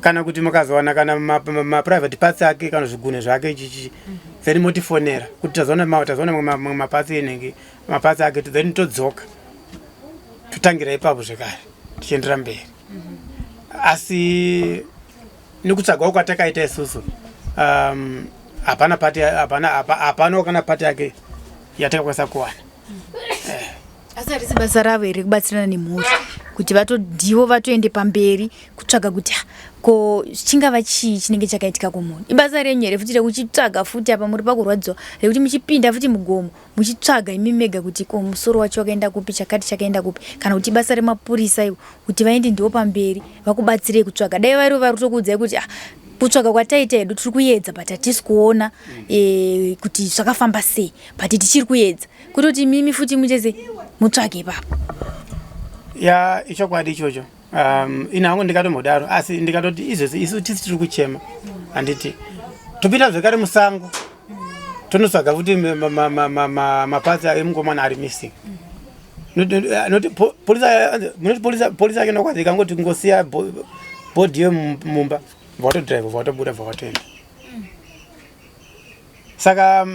kana kuti mukazowana kana maprivate parts ake, kana zvigunwe zvake, chichi, then motifonera kuti tazoona tazoona mamwe maparts enenge maparts ake, then todzoka totangira ipapo zvekare tichiendera mberi. Asi nekutsvagawo kwatakaita isusu, hapana part, hapana hapanawo kana part yake yatakakwanisa kuwana. Asi harisi basa ravo here kubatsirana nemhuri kuti ndivo vatoende pamberi kutsvaga kuti, "Ah, ko chingava chii chinenge chakaitika kumunhu?" Ibasa renyu here futi rekuchitsvaga futi apa muri pakurwadziwa, rekuti muchipinda futi mugomo muchitsvaga imi mega kuti ko musoro wacho wakaenda kupi, chakati chakaenda kupi, kana kuti ibasa remapurisa ivo kuti vaende ndivo pamberi vakubatsirei kutsvaga? Dai varivo vari kutokuudzai kuti, ah, Kutsvaga kwataita hedu tiri kuedza but hatisi kuona e, kuti zvakafamba sei but tichiri kuedza kutoti mimi futi muite sei mutsvage ipapo. Ya ichokwadi ichocho. Um, ini hangu ndikatombodaro asi ndikatoti izvozvi isu tisi tiri kuchema handiti topinda zvekare musango tonotsvaga futi mapatsi emukomana ari missing noti polisi yacho nokwanzi ikangoti kungosiya bhodhi yemumba vatodrive vatobuda vatoenda saka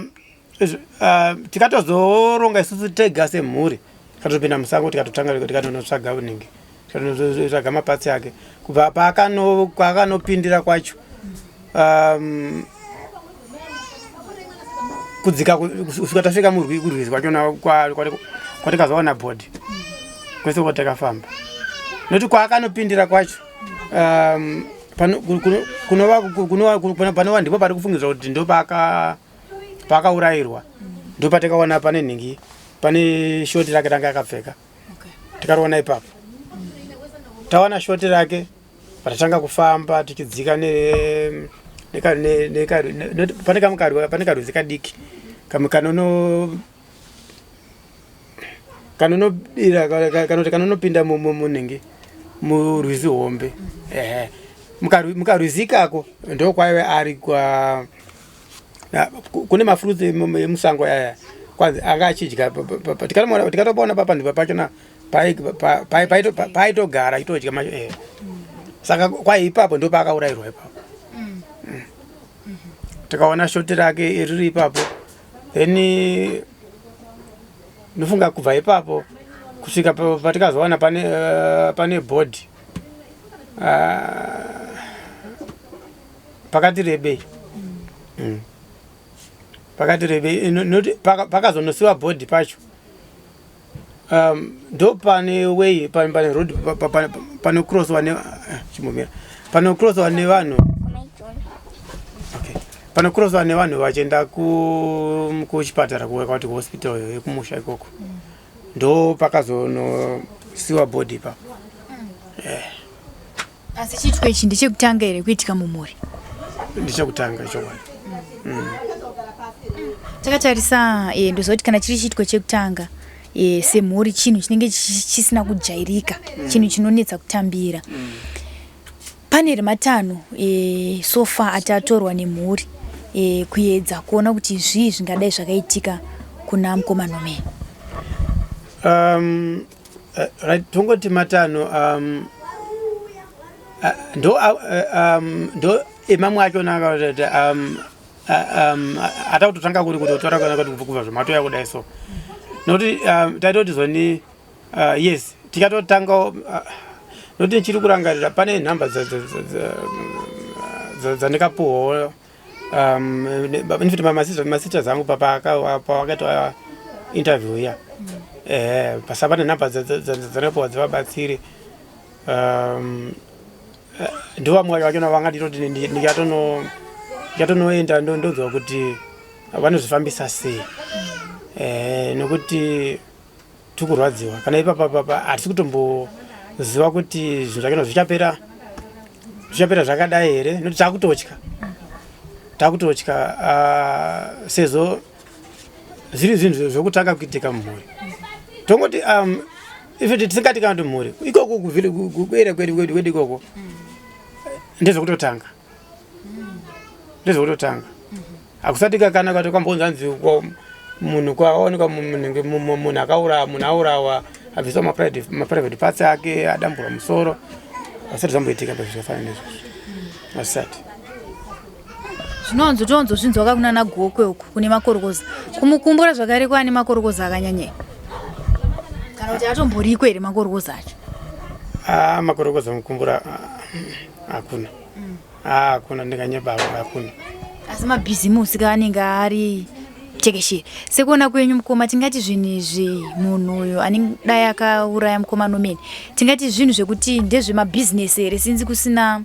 uh, tikatozoronga isusu tega semhuri tikatopinda musango tikatotanga tikatonotsvaga unenge tikatonotsvaga mapatsi ake kubva paakanopindira kwacho um, kudzika kusvika tasvika kurwizi kwachona kwatikazowana bhodhi kwese kwatakafamba nokuti kwaakanopindira kwacho um, panova ndipo pari kufungidzwa kuti ndo paakaurayirwa ndo patakaona pane nhingi pane shoti rake ranga akapfeka tikariona ipapo tawana shoti rake patatanga kufamba tichidzika pane karwizi kadiki kamwe kanono kanonobira kanoti kanonopinda munhingi murwizi hombe ehe mukarwizi ikako ndokwaive ari kwa kune mafruits emusango aya kwanzi anga achidya tikatopaona papanhu pachona paaitogara achitodya eh. Saka kwai ipapo ndo paakaurayirwa ipapo mm. Mm. Tikaona shoti rake riri ipapo then ndofunga kubva ipapo kusvika patikazowana pane, uh, pane bhodhi uh, pakati rebei mm. Pakati rebei noti pakazonosiwa bhodhi pacho um, ndo pane way pane, pane road panocrosswa ne eh, chimbomira panocrosswa nevanhu okay panocrosswa nevanhu vachienda kuchipatara kuti kuhospital yekumusha ikoko ndo pakazonosiwa body ipapo mm. eh. Asi chiitiko ichi ndechekutanga here kuitika mumhuri? Ndechekutanga chokwadi. Mm. Takatarisa eh, ndoziva kuti kana chiri chiitiko chekutanga eh, semhuri chinhu chinenge chisina kujairika mm. chinhu chinonetsa kutambira mm. Pane here matanho eh, so far ati atorwa nemhuri eh, kuedza kuona kuti zvii zvingadai zvakaitika kuna mukoma Nomeni? Um, Uh, right tongoti matanho um, uh, ndo uh, um, ndo emamwe achona um, um, atakutotanga kuri kutotora kana kuti kubva zvamatoya kudai so nokuti um, taitoti zoni uh, yes tikatotanga uh, nokuti ndichiri kurangarira pane nhamba dzandikapuhwawo um, infact masisters angu pavakaitwa interview iya eh, pasa pane nhamba dzandakapuwa dzevabatsiri um, eh, ndovamwe vachona vanga nditoti ndichatonoenda ndonzwa kuti vanozvifambisa sei eh, nokuti Tikurwadziwa kana ipapa papa hatisi kutomboziva kuti zvinhu zvakena zvichapera zvichapera zvakadai here nokuti takutotya takutotya uh, sezvo zviri zvinhu zvokutanga kuitika mumhuri tongoti um, ife tisingati kana kuti mhuri ikoko kuera kwedu kwedu kwedu ikoko ndezvekutotanga ndezvekutotanga hakusati kakana kati kwambonzi anzi munhu kwaonekwa munhu akauraya munhu aurawa abviswa maprivate parts ake adamburwa musoro asati zvamboitika pa zvakafanana neizvozvo asati zvinonzo tonzozvinzwa ka kunana gokwe uku kune makorokoza kumukumbura zvakare kwaane makorokoza akanyanyei kana kuti atomboriko here makorokoza acho ah, makorokoza mukumbura ah, hakuna Ah, hakuna ndinganyeba hakuna. Asi mabhizimusi ka anenge ari tekeshere. Sekuona kwenyu mukoma tingati zvinhu izvi munhu uyu anenge dai akauraya mukoma Nomeni. Tingati zvinhu zvekuti ndezvemabhizinesi here sinzi kusina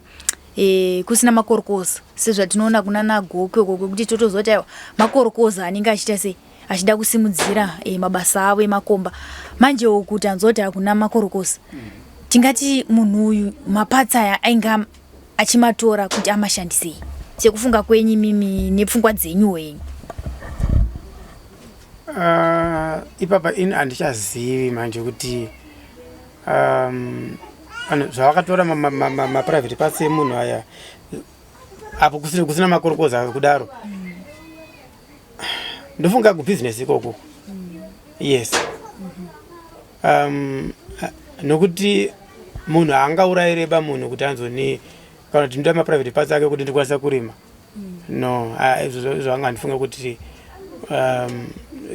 e, kusina makorokoza sezvatinoona kuna nagokwe uko kwekuti totoziva kuti aiwa makorokoza anenge achiita sei achida kusimudzira e, mabasa avo emakomba manje uku tanzwa kuti hakuna makorokoza tingati munhu uyu mapatsi aya ainge achimatora kuti amashandisei sekufunga kwenyu imimi nepfungwa dzenyuwo yenyu? Ipapa ini handichazivi manje kuti zvavakatora maprivate parts emunhu aya apo kusina makorokoza kudaro. Ndofunga kubhizinesi ikoko. Yes. Nokuti munhu haangaurayire pamunhu kuti anzoni kana kuti ndoda maprivate parts ake kuti ndikwanisa kurima. No, izvozvo izvo anga handifunga kuti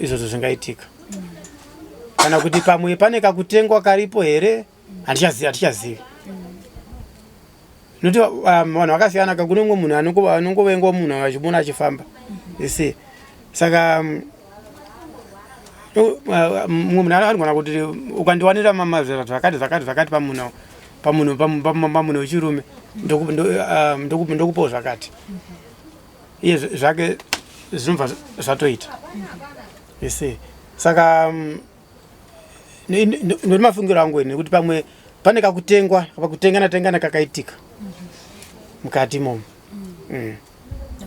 izvozvo zvingaitika. Kana kuti pamwe pane kakutengwa karipo here, handichazivi, hatichazivi. Nokuti vanhu vakasiyana ka, kune umwe munhu anongovengwa munhu achimuona achifamba. You see? Saka mumwe munhu anogona kuti ukandiwanira zvakati zvakati zvakati pamunhu pamunhu pamunhu wechirume ndokupawo zvakati. Iye zvake zvinobva zvatoita. You see? Saka ndoti mafungiro angu ini kuti pamwe pane kakutengwa pakutengana tengana kakaitika mukati imomo.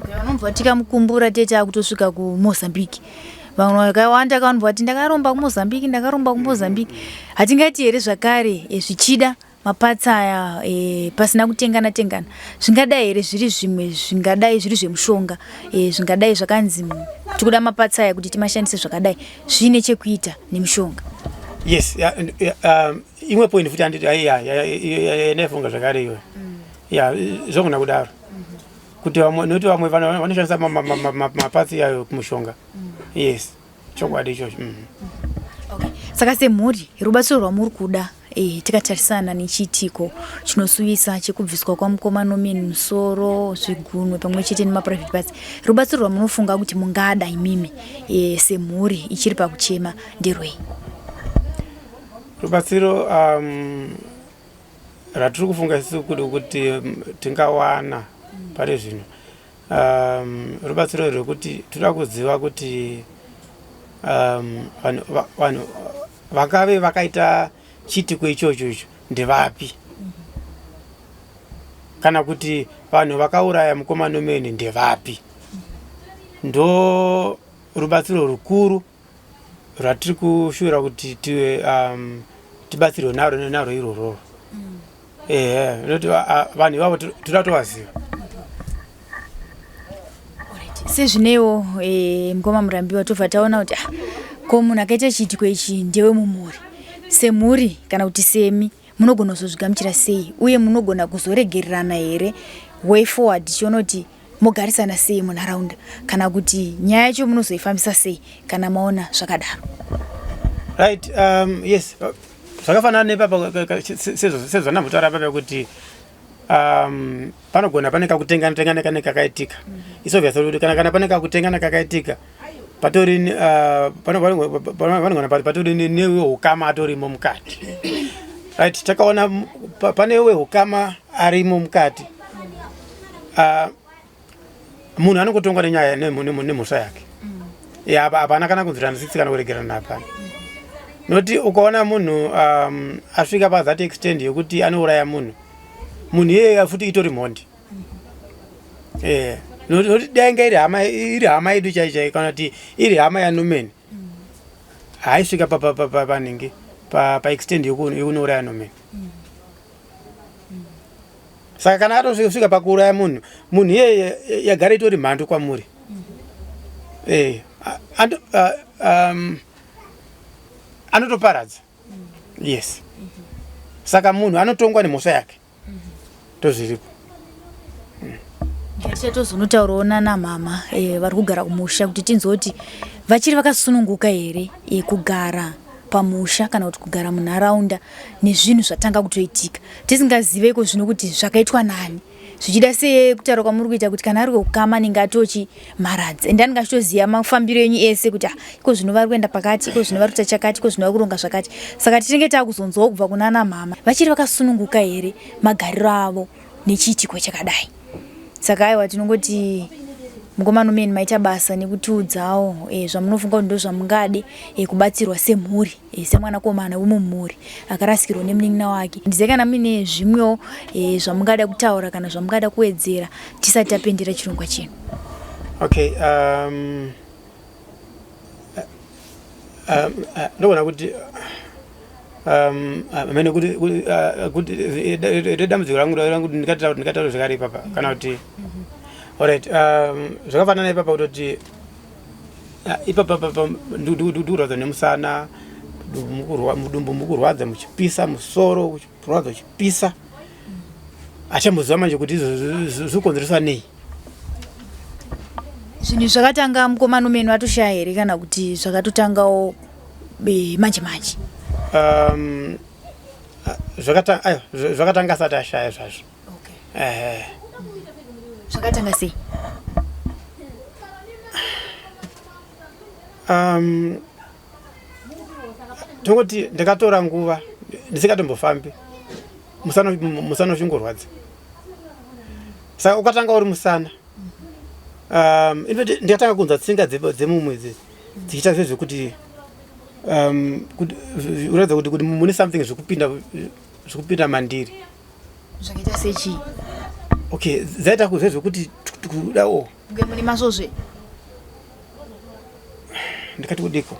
Vanobva tikamukumbura tete akutosvika kuMozambique. Vamwe vakawanda kavanobva vati ndakaromba kuMozambique, ndakaromba kuMozambique. Hatingati here zvakare zvichida mapatsi aya pasina kutengana tengana zvingadai here zviri zvimwe zvingadai zviri zvemushonga, zvingadai zvakanzi tikuda mapatsi aya kuti timashandise zvakadai zviine chekuita nemishonga? Yes, imwe point futi handiti yandaifunga zvakare iyoyo. Ya, zvogona kudaro. Kuti vamwe, nokuti vamwe vanoshandisa mapatsi ayo kumushonga. Yes, chokwadi ichocho. Okay. Saka semhuri rubatsiro rwamuri kuda tikatarisana nechiitiko chinosuvisa chekubviswa kwamukoma Norman musoro, zvigunwe pamwe chete nemaprivate parts, rubatsiro rwamunofunga kuti mungada imimi semhuri ichiri pakuchema nderwei? Rubatsiro ratiri kufunga isusu kuti tingawana pari zvino, rubatsiro rwekuti toda kuziva kuti vanhu vakave vakaita chiitiko ichocho icho ndevapi, kana kuti vanhu vakauraya mukoma Norman ndevapi. Ndo rubatsiro rukuru rwatiri kushuvira kuti tibatsirwe naro irwororo. Ehe, nekuti vanhu ivavo toda kutovaziva. Sezvineiwo mukoma Murambiwa, tobva taona kuti ko munhu akaita chiitiko ichi ndewe mumhuri. Semhuri kana kuti semi munogona kuzozvigamuchira sei, uye munogona kuzoregererana here way forward, tichiona kuti mogarisana sei munharaunda, kana kuti nyaya yacho munozoifambisa sei kana maona zvakadaro? Right, yes, zvakafanana nepapa sezvandambotaura papa kuti panogona pane kakutengana tengana kane kakaitika. It's obvious kuti kana pane kakutengana kakaitika patori panogona patori newehukama atorimo mukati. Right, takaona pane wehukama arimo mukati. Munhu anongotongwa nenyaya nemhosva yake. Hapana kana kunzwirana tsitsi kana kuregerana, hapana. Noti ukaona munhu asvika pa that extent yekuti anouraya munhu, munhu iyeye futi itori mhondi. Noti dai nga iri hama yedu chai chai, kana kuti iri hama yaNorman, haisvika panhingi paextent yekunouraya Norman. Saka kana atosvika pakuuraya munhu, munhu iyeye yagara itori mhandu kwamuri. Anotoparadza. Yes. Saka munhu anotongwa nemhosva yake. Ndozviripo. Tichatozonotaurawo nana mama vari kugara kumusha kuti tinzwe kuti vachiri vakasununguka here kugara pamusha kana kuti kugara munharaunda nezvinhu zvatanga kutoitika tisingazive iko zvino kuti zvakaitwa nani. Zvichida sekutaura kwamuri kuita kuti kana ari wekukama anenge atochimharadza, ende anenge achitoziva mafambiro enyu ese kuti iko zvino vari kuenda pakati, iko zvino vari kuita chakati, iko zvino vari kuronga zvakati. Saka tinenge taakuzonzwawo kubva kunana mama vachiri vakasununguka here magariro avo nechiitiko chakadai. Saka aiwa, tinongoti Mukoma Norman maita basa nekutiudzawo eh, zvamunofunga kuti ndozvamungade eh, kubatsirwa semhuri eh, semwanakomana wemumhuri akarasikirwa nemunin'ina wake. Ndizive kana muine zvimwewo eh, zvamungada kutaura kana zvamungada kuwedzera tisati tapendera chirongwa chino. Okay, um, um, ndogona kuti um, amene kuti kuti dambudziko rangu rangu ndikataura ndikataura zvakare ipapa kana kuti alright um, zvakafanana ipapa kutoti ipapa papa ndikurwadza nemusana mudumbu mukurwadza muchipisa musoro uchirwadza uchipisa achamboziva manje kuti izvo zvikukonzereswa nei Zvinhu zvakatanga mukoma Norman vatoshaya here kana kuti zvakatotangawo eh, manje manje? Um, zvakatanga ayo zvakatanga asati ashaya zvazvo. Okay. Eh. Zvakatanga sei? Um, tongoti ndakatora nguva ndisingatombofambi musana musana uchingorwadza saka ukatanga uri musana um, in fact ndikatanga kunzwa tsinga dzemumwe idzi dzichiita zvezvekuti um, uratidza kuti kuti mune something zvekupinda zvekupinda mandiri zvakaita sechii okay dzaita zvezvekuti kudawo kunge mune masvosve ndikati kudiko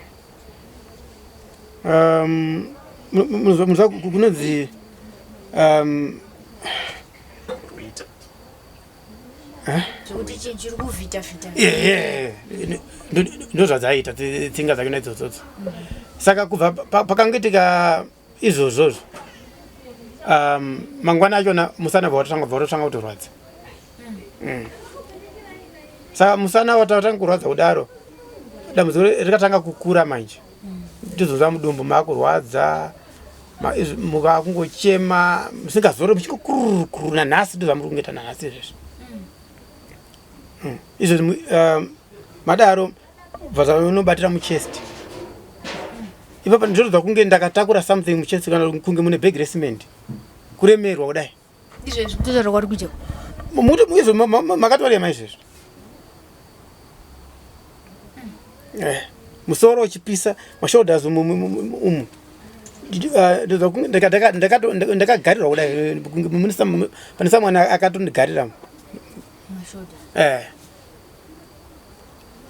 um, kunonzi um, ndozvadzaita tsinga dzake naidzodzodzo saka kubva pakangoitika izvozvozvo um, mangwana achona musana bva watotanga bva watotanga kutorwadza mm. Saka musana watanga kurwadza kudaro dambudziko rikatanga kukura manje ndizonzwa mudumbu makurwadza mukakungochema musingazore muchingokurukuru nanhasi ndozvamuri kungoita nanhasi izvezvi mm. Izvezvi um, madaro bva muchest ipapa ndinotodzwa kunge ndakatakura something muchest kana kunge mune bhegi recement kuremerwa kudai Izvezvi kutotaura kwari kuita. Muti izvo makatorema izvezvi. Eh, musoro uchipisa, mashoulders umu umu. Ndakagarirwa kudai pane someone akatondigarira. Eh.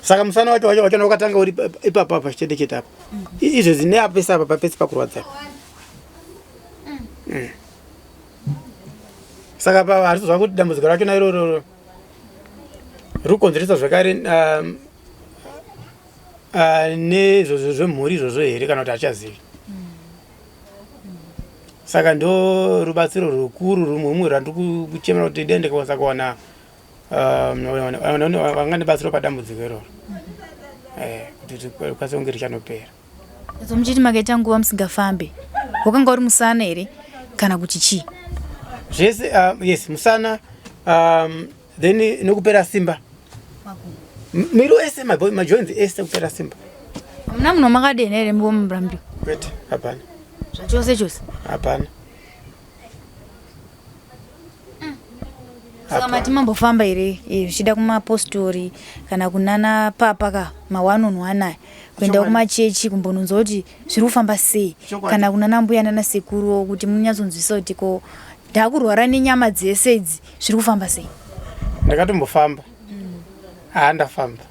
Saka musana wacho wacho wacho wakatanga uri ipapa apa chete chete apa. Izvezvi neapesa apa papesi pakurwadza. Mm. Saka pa hatizwa kuti dambudziko racho nairoro riri kukonzeresa zvakare um, uh, neizvozvo zvemhuri izvozvo here kana kuti hachazivi. Saka ndo rubatsiro rukuru rumwe rwandiri kuchemera kuti dai ndikakwanisa kuwana um, vangandibatsirawo padambudziko iroro eh, kuti rikwanise kunge richanopera. So muchiti makaita nguva musingafambe, wakanga uri musana here kana kuti chii? Zvese uh, yes musana um, then nekupera simba miri wese majoints ese kupera simba. Hamuna munhu wamakadenha here murambi? Kwete, hapana. Zvachose chose? Hapana. Saka mati mambofamba here eh, zvichida kumapostori kana kunana papa ka ma one on one aya kuenda kumachechi kumbononzwa kuti zviri kufamba sei kana kunana mbuya nana sekuruwo kuti munyatsonzwisa kuti ko ndakurwara nenyama dzese idzi zviri kufamba sei? Ndakatombofamba haa ndafamba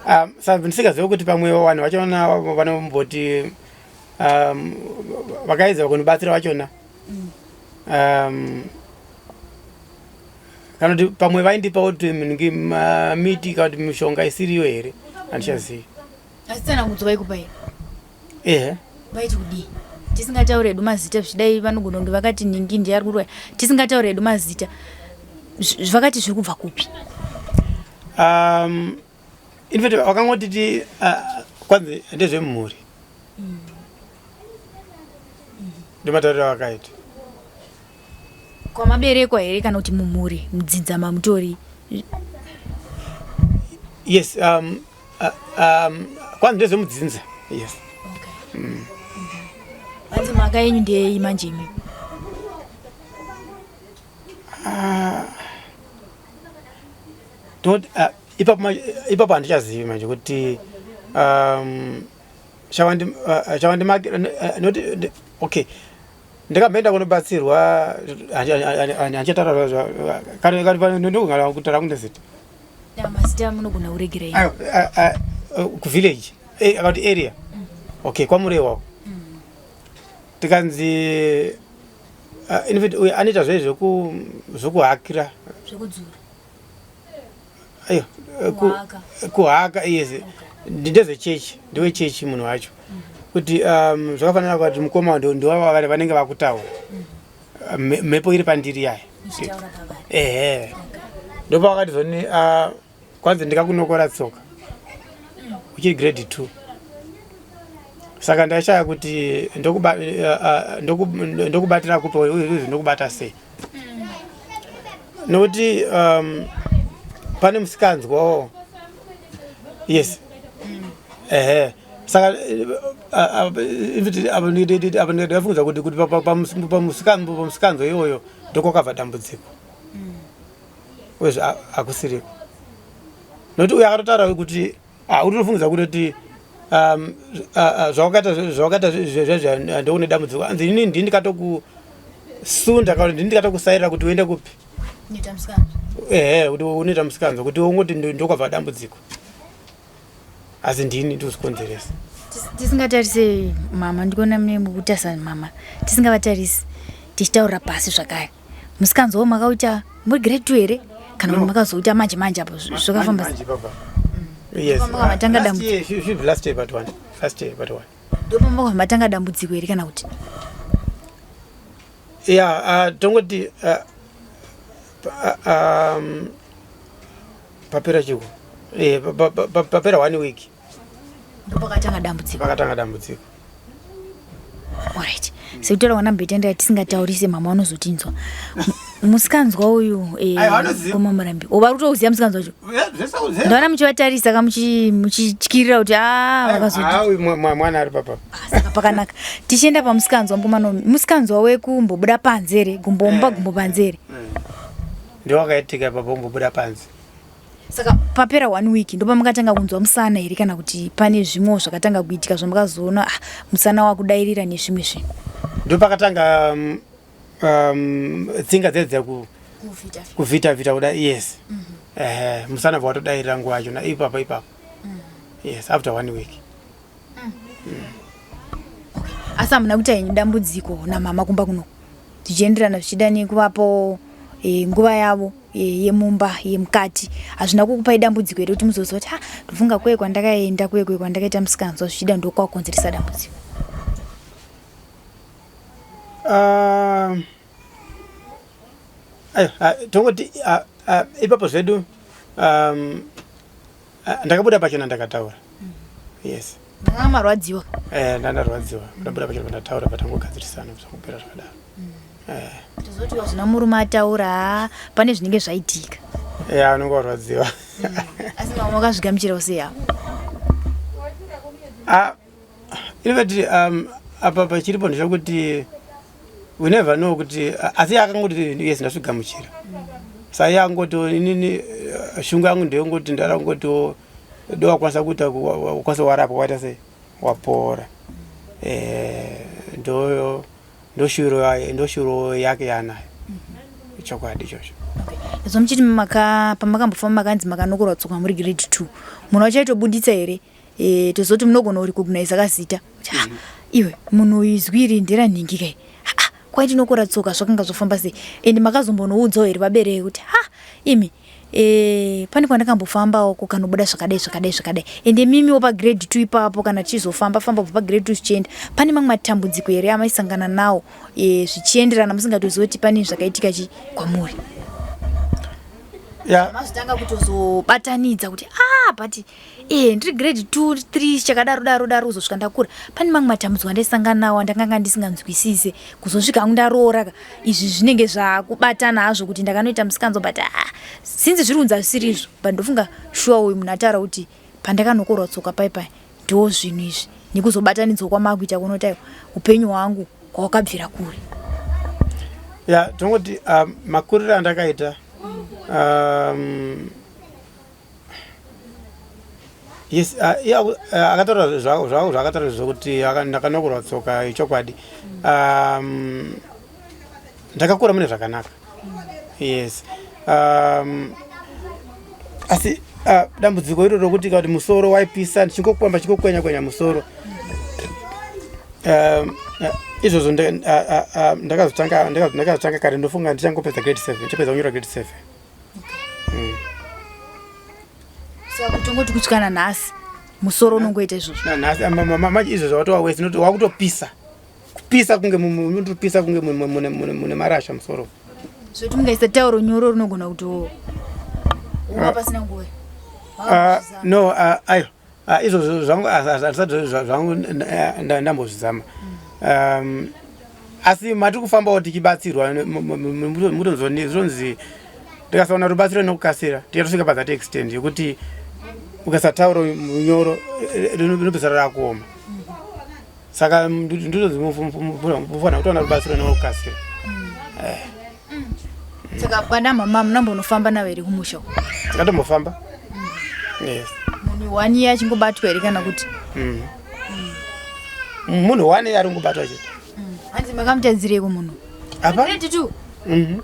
um, saka ndisingazive kuti pamwe vanhu vachona vanomboti um, vakaedza kundibatsira vachona um, kana kuti pamwe vaindipawo kuti miti kana kuti mishonga isiriyo here handichazivi. Asi tsanangudzo vaikupa here? Ehe. Vaiti kudii? Tisingatauri hedu mazita zvichidai vanogona kunge vakati nhingi ndiye ari kurwara. Tisingatauri hedu mazita. Vakati zviri kubva kupi? Um, in fact vakangotiti uh, kwanzi ndezvemhuri. Mm. Ndimatauriro avakaita. Kwamaberekwa here kana kuti mumhuri mudzinza mamutori? Yes, um, uh, um, kwanzi ndezvemudzinza. Yes. Okay. Mm. Hanzi mhaka yenyu ndeyei manje imi? Ah. Toti ah, ipapo ipapo handichazivi manje kuti um, chawandi ah, chawandimaki eh, not okay ndikamboenda kunobatsirwa handichataura kare kutaura kunde zita mazita munogona kuregera kuvillage eh, akati area mm. okay kwamurewa mm. tikanzi uh, infact uyu anoita zve zvekuhakira zvekudzura ayo eh, kuhaka yes ndezvechechi ndewechechi munhu wacho mm. kuti um, zvakafanana kuti mukoma ndowava vanenge vakutaura mm. mhepo iri pandiri yaya ehe ndopavakati zoni ah, kwanzi ndikakunokora tsoka uchiri grade 2 saka ndaishaya kuti eh, eh, ndokubatira kupi uyu ndokubata sei nokuti um, pane musikanzwawo yes ehe saka eh, apa ndafungidza kuti kuti pamusikanzwa iyoyo ndokwakabva dambudziko uyezve hakusiriko nokuti uyo akatotaura kuti utofungidzwa kutoti um, zvawakaita zvawakaita zvezvo ndoune dambudziko anzi ini ndini ndikatokusunda kana ndini ndikatokusairira kuti uende kupi ehe kuti unoita musikanzwa kuti ungoti ndokwabva dambudziko asi ndini ndikuzikonzeresa tisingatarise mama ndikuona mune mukutarisa mama tisingavatarisi tichitaurira pasi zvakare musikanzwa wo makauita muri grade 2 here kana kuti makazouita manje manje apo zvakafamba matanga dambudziko ndopamatanga dambudziko here kana kuti ya uh, tongoti uh, uh, um, papera chiko eh, papera one week ndopakatanga dambudziko pakatanga dambudziko Alright. Sekutaura kwanamboita ndaya tisingataurise mama vanozotinzwa. Musikanzwa uyu eh koma murambi. Oba kutouziya musikanzwa wacho. Ndaona muchivatarisa ka muchityirira kuti ah vakazoti. Ah uyu mwana ari papa. Ah, saka pakanaka. Tichienda pamusikanzwa mkomana musikanzwa wekumbobuda panze here gumbomba eh. gumbo panze here. Eh. Ndiwo wakaitika ipapo kumbobuda panze. Saka papera one week ndopamakatanga kunzwa musana here kana kuti pane zvimwewo zvakatanga kuitika zvamakazoona ah, musana wakudairira nezvimwe zvinhu? Ndopakatanga um, um, tsinga dzedza ku kuvhita vhita kuda yes mm -hmm. eh, musana bva watodairira nguva yacho na ipapo ipapo mm. yes after one week mm. Mm. Okay. Asi hamuna kuita henyu dambudziko namama kumba kuno zvichienderana zvichida nekuvapo e, nguva yavo e, yemumba yemukati hazvina kukupai dambudziko here kuti muzoziva kuti ha ndofunga kuye kwandakaenda kuye kuye kwandakaita musikanzwa zvichida ndokwakonzeresa dambudziko ah, ah, tongoti ah, ipapo zvedu um, ndakabuda pachena ndakataura mm. yes ndanga marwadziwa eh ndandarwadziwa ndabuda pachena ndataura patangogadzirisana zvakupera zvakadaro mm. eh tozoti wazvina murume ataura pane zvinenge zvaitika ya unenge warwadziwa mm. asi mama wakazvigamuchira sei apo ah infact um, apa pachiripo ndechekuti we never know kuti asi akangoti yes ndazvigamuchira sa iye angoti inini eh, shungu yangu ndeyongoti ndarangoti dowakwanisa kuita ukwanisa warapwa waita sei wapora eh, ndo ndoshuro yake yaanayo mhm. chokwadi ichocho so muchiti pamakambofamba makanzi makanokorwa tsoka muri grade 2 munhu wacho aitobuditsa here e, tozoti munogona kurecognize kazita kuti ah, iwe munhu uyu izwi iri nderanhingi kai ah, kwai tinokora tsoka zvakanga zvofamba sei and makazombonoudzawo here vabereki kuti ha imi e, pane kwandakambofambawo kukanobuda zvakadai zvakadai zvakadai ende mimiwo pagrade 2 ipapo kana tichizofamba famba kubva pagrade 2 zvichienda pane mamwe matambudziko here amaisangana nawo e, zvichienderana musingatozivi kuti pane zvakaitika chi kwamuri yeah. mazotanga kutozobatanidza kuti ah but Eh, ndiri grade 2 3 chakadaro daro daro kuzosvika ndakura pane mamwe matambudziko andaisangana nawo andakanga ndisinganzwisise kuzosvika hangu ndaroora ka izvi zvinenge zvakubatana hazvo kuti ndakanoita musikanzwa but ah, since zviri kunzi hazvisiri izvo but ndofunga shuwa uyu munhu ataura kuti pandakanokorwa tsoka pai pai ndo zvinhu izvi nekuzobatanidzwa kwamakuita kunoti aiwa upenyu hwangu kwawakabvira kure ya tongoti um, makuriro andakaita um, Yes, uh, iye akataura zvaakataura zvokuti ndakanokorwa tsoka ichokwadi. Um, ndakakura mune zvakanaka. Yes. Um, asi dambudziko iro rokuti kuti musoro waipisa ndichingokwamba ndichingokwenya kwenya musoro um, izvozvo ndakazotanga ndakazotanga kare ndofunga ndichangopedza grade 7 ndichapedza kunyora grade 7 mm. Saka kutongoti kusvika nanhasi musoro unongoita izvozvo. Nanhasi manje izvozvo watova wese noti wakutopisa kupisa kunge unotopisa kunge mune marasha musoro. Zvoti mungaisa tauro nyoro rinogona kuto uma pasina nguva. No, ayo Ah, izvozvo zvangu hazvisati zvangu ndambozvizama um, asi matiri kufambawo tichibatsirwa mutonzonzi tikasaona rubatsiro nekukasira tikatosvika pazati extend yekuti ukasataura munyoro rinopedzisira rakuoma saka ndinozi mufanira kutowana rubatsiro nekukasira eh. Saka pana mama munambonofamba navo here kumusha uko? Takatombofamba. Yes. Munhu one year achingobatwa here kana kuti? Mm. Munhu one year ari kungobatwa chete. Hanzi makamutadzireiko munhu? Apa? 22. Mhm.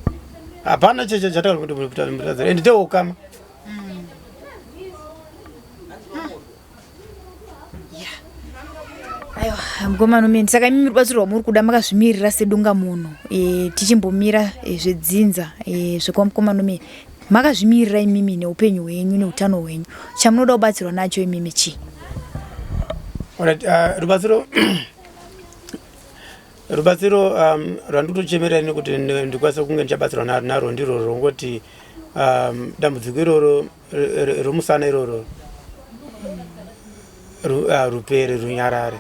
Hapana cheche chataka kuti mutadzira. Ende teukama. Aiwa mukoma Nomeni, saka imimi rubatsiro rwamuri kuda makazvimirira sedunga munhu e, tichimbomira e, zvedzinza e, zvekwa mukoma Nomeni makazvimirira imimi neupenyu hwenyu neutano hwenyu chamunoda kubatsirwa nacho imimi chii? Alright, rubatsiro rubatsiro um, rwandikutochemerera ini kuti ndikwanise kunge ndichabatsirwa narwo ndirwo rwongoti um, dambudziko iroro romusana iroro rupere runyarare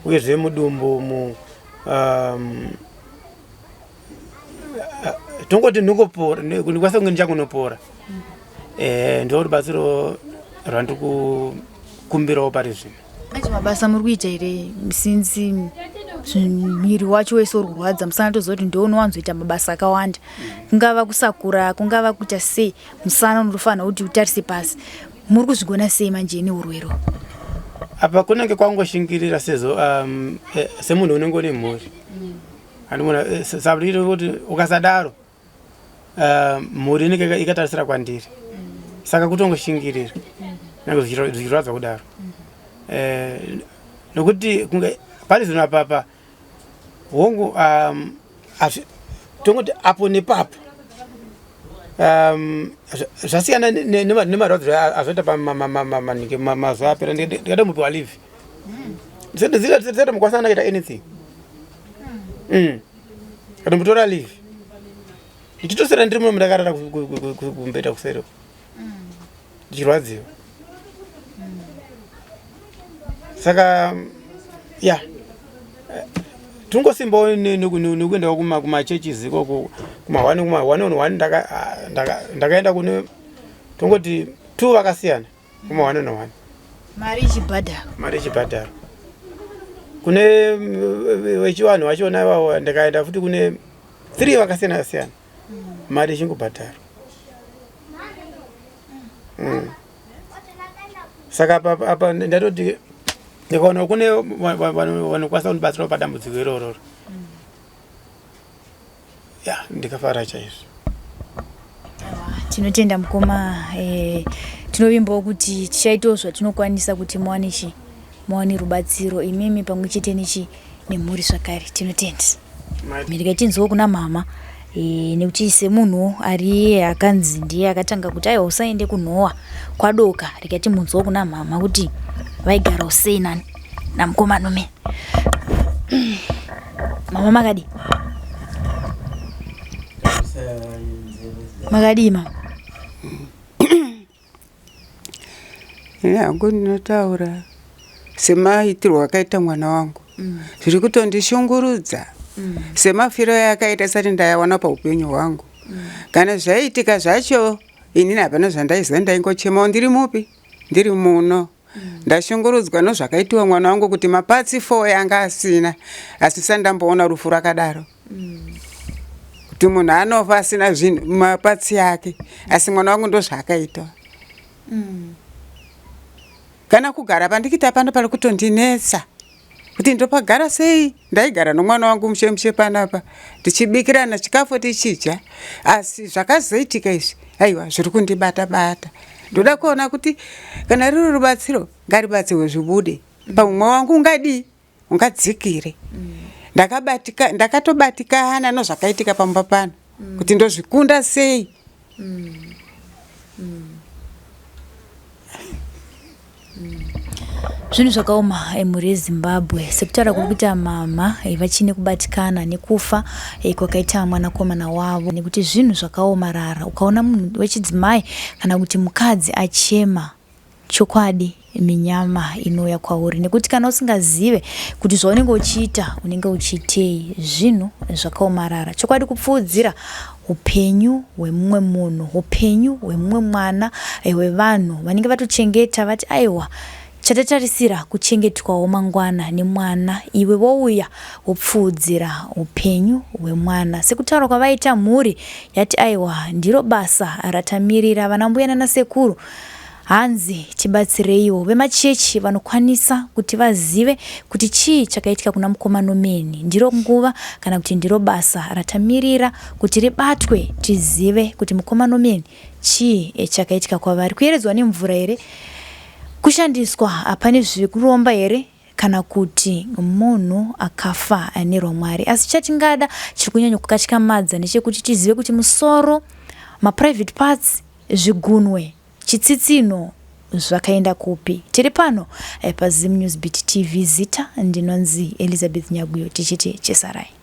uyezve mudumbu mu um, tongoti ndingopora ndikwanise kunge ndichangonopora eh, ndo rubatsiro rwandiri kukumbirawo pari zvino. Manje mabasa muri kuita here since miri wacho wese uri kurwadza musana toziva kuti ndo unowanzoita mabasa akawanda kungava kusakura kungava kuita sei musana unotofanira kuti utarise pasi muri kuzvigona sei manje neurwere apa kunenge kwangoshingirira sezvo um, eh, semunhu unenge une mhuri andimona eh, sabriro kuti ukasadaro um, mhuri inenge ikatarisira kwandiri saka kutongoshingirira nyange zvichirwadza kudaro eh, nokuti kunge pari zvino apapa hongu um, tongoti apo nepapo um, zvasiyana nemarwadzo azvaita pamanike mazuva apera ndikada mupiwa live ndisati mukwanisa kuita anything mm. katombotora live ndichitosera ndiri muno ndakarara kumbeta kuseri ndichirwadziwa saka ya tingosimbawo nekuendawo kumachurches ikoko kumahwani kumahwani on one ndakaenda kune tongoti two vakasiyana kumahwani on one mari ichibhadhara mari ichibhadhara kune vechivanhu vachona ivavo ndikaenda futi kune three vakasiyana siyana mari ichingobhadharwa mm. Saka apa apa ndatoti ndikaona kune vanokwanisa kundibatsirawo padambudziko irororo ya ndikafara chaizvo. Tinotenda mukoma eh, tinovimbawo kuti tichaitawo zvatinokwanisa kuti muwane chi muwane rubatsiro imimi pamwe chete nechi nemhuri zvakare tinotenda. Mirika tinzwewo kuna mama e, nekuti semunhuwo ari iye akanzi ndiye akatanga kuti aiwa usaende kunhowa kwadoka rega timunzwewo kuna mama kuti vaigarawo sei nani namukoma Nome. Mama makadii? Makadii mama? Ini hangu ndinotaura semaitirwo akaita mwana wangu mm. zviri kutondishungurudza mm. semafiro ayakaita sati ndayawana paupenyu hwangu mm. kana zvaiitika zvacho inini hapana zvandaiziva ndaingochemawo ndiri mupi ndiri muno mm. ndashungurudzwa nozvakaitiwa mwana wangu kuti mapatsi fo yanga asina asi sandamboona rufu rwakadaro mm. kuti munhu anofa asina zvinhu mapatsi ake asi mwana wangu ndozvaakaitwa mm. Kana kugara pandikita pano pari kutondinetsa kuti ndopagara sei. Ndaigara nomwana wangu mushe mushe panapa tichibikirana chikafu tichidya, asi zvakazoitika izvi aiwa zviri kundibata bata. Ndoda kuona kuti kana riri rubatsiro ngaribatsirwe zvibude, pamwe wangu ungadii ungadzikire. Ndakabatika, ndakatobatikana nozvakaitika pamba pano kuti ndozvikunda sei. Zvinhu zvakaoma eh, mhuri yeZimbabwe, sekutaura kuri kuita mama eh, vachine kubatikana nekufa eh, kwakaita mwanakomana wavo, nekuti zvinhu zvakaomarara. Ukaona munhu wechidzimai kana kuti mukadzi achema, chokwadi minyama inouya kwauri, nekuti kana usingazive kuti zvaunenge uchiita unenge uchiitei, zvinhu zvakaomarara chokwadi. Kupfuudzira upenyu hwemumwe munhu, upenyu hwemumwe mwana hwevanhu vanenge vatochengeta, vati aiwa chatatarisira kuchengetwawo mangwana nemwana, iwe wouya wopfuudzira upenyu hwemwana. Sekutaura kwavaita, mhuri yati aiwa ndiro basa ratamirira, vana mbuya nanasekuru hanzi tibatsireiwo, vemachechi vanokwanisa kuti vazive kuti chii chakaitika kuna mukoma Nomeni. Ndiro nguva kana kuti ndiro basa ratamirira kuti ribatwe, tizive kuti mukoma Nomeni chii chakaitika kwavari. Kuyeredzwa nemvura here? Kushandiswa pane zvekuromba here? Kana kuti munhu akafa nerwaMwari? Asi chatingada chiri kunyanya kukatyamadza ndechekuti tizive kuti musoro, maprivate parts, zvigunwe, chitsitsinho zvakaenda kupi. Tiri pano paZim News Beat TV, zita ndinonzi Elizabeth Nyaguyo, tichiti chesarai.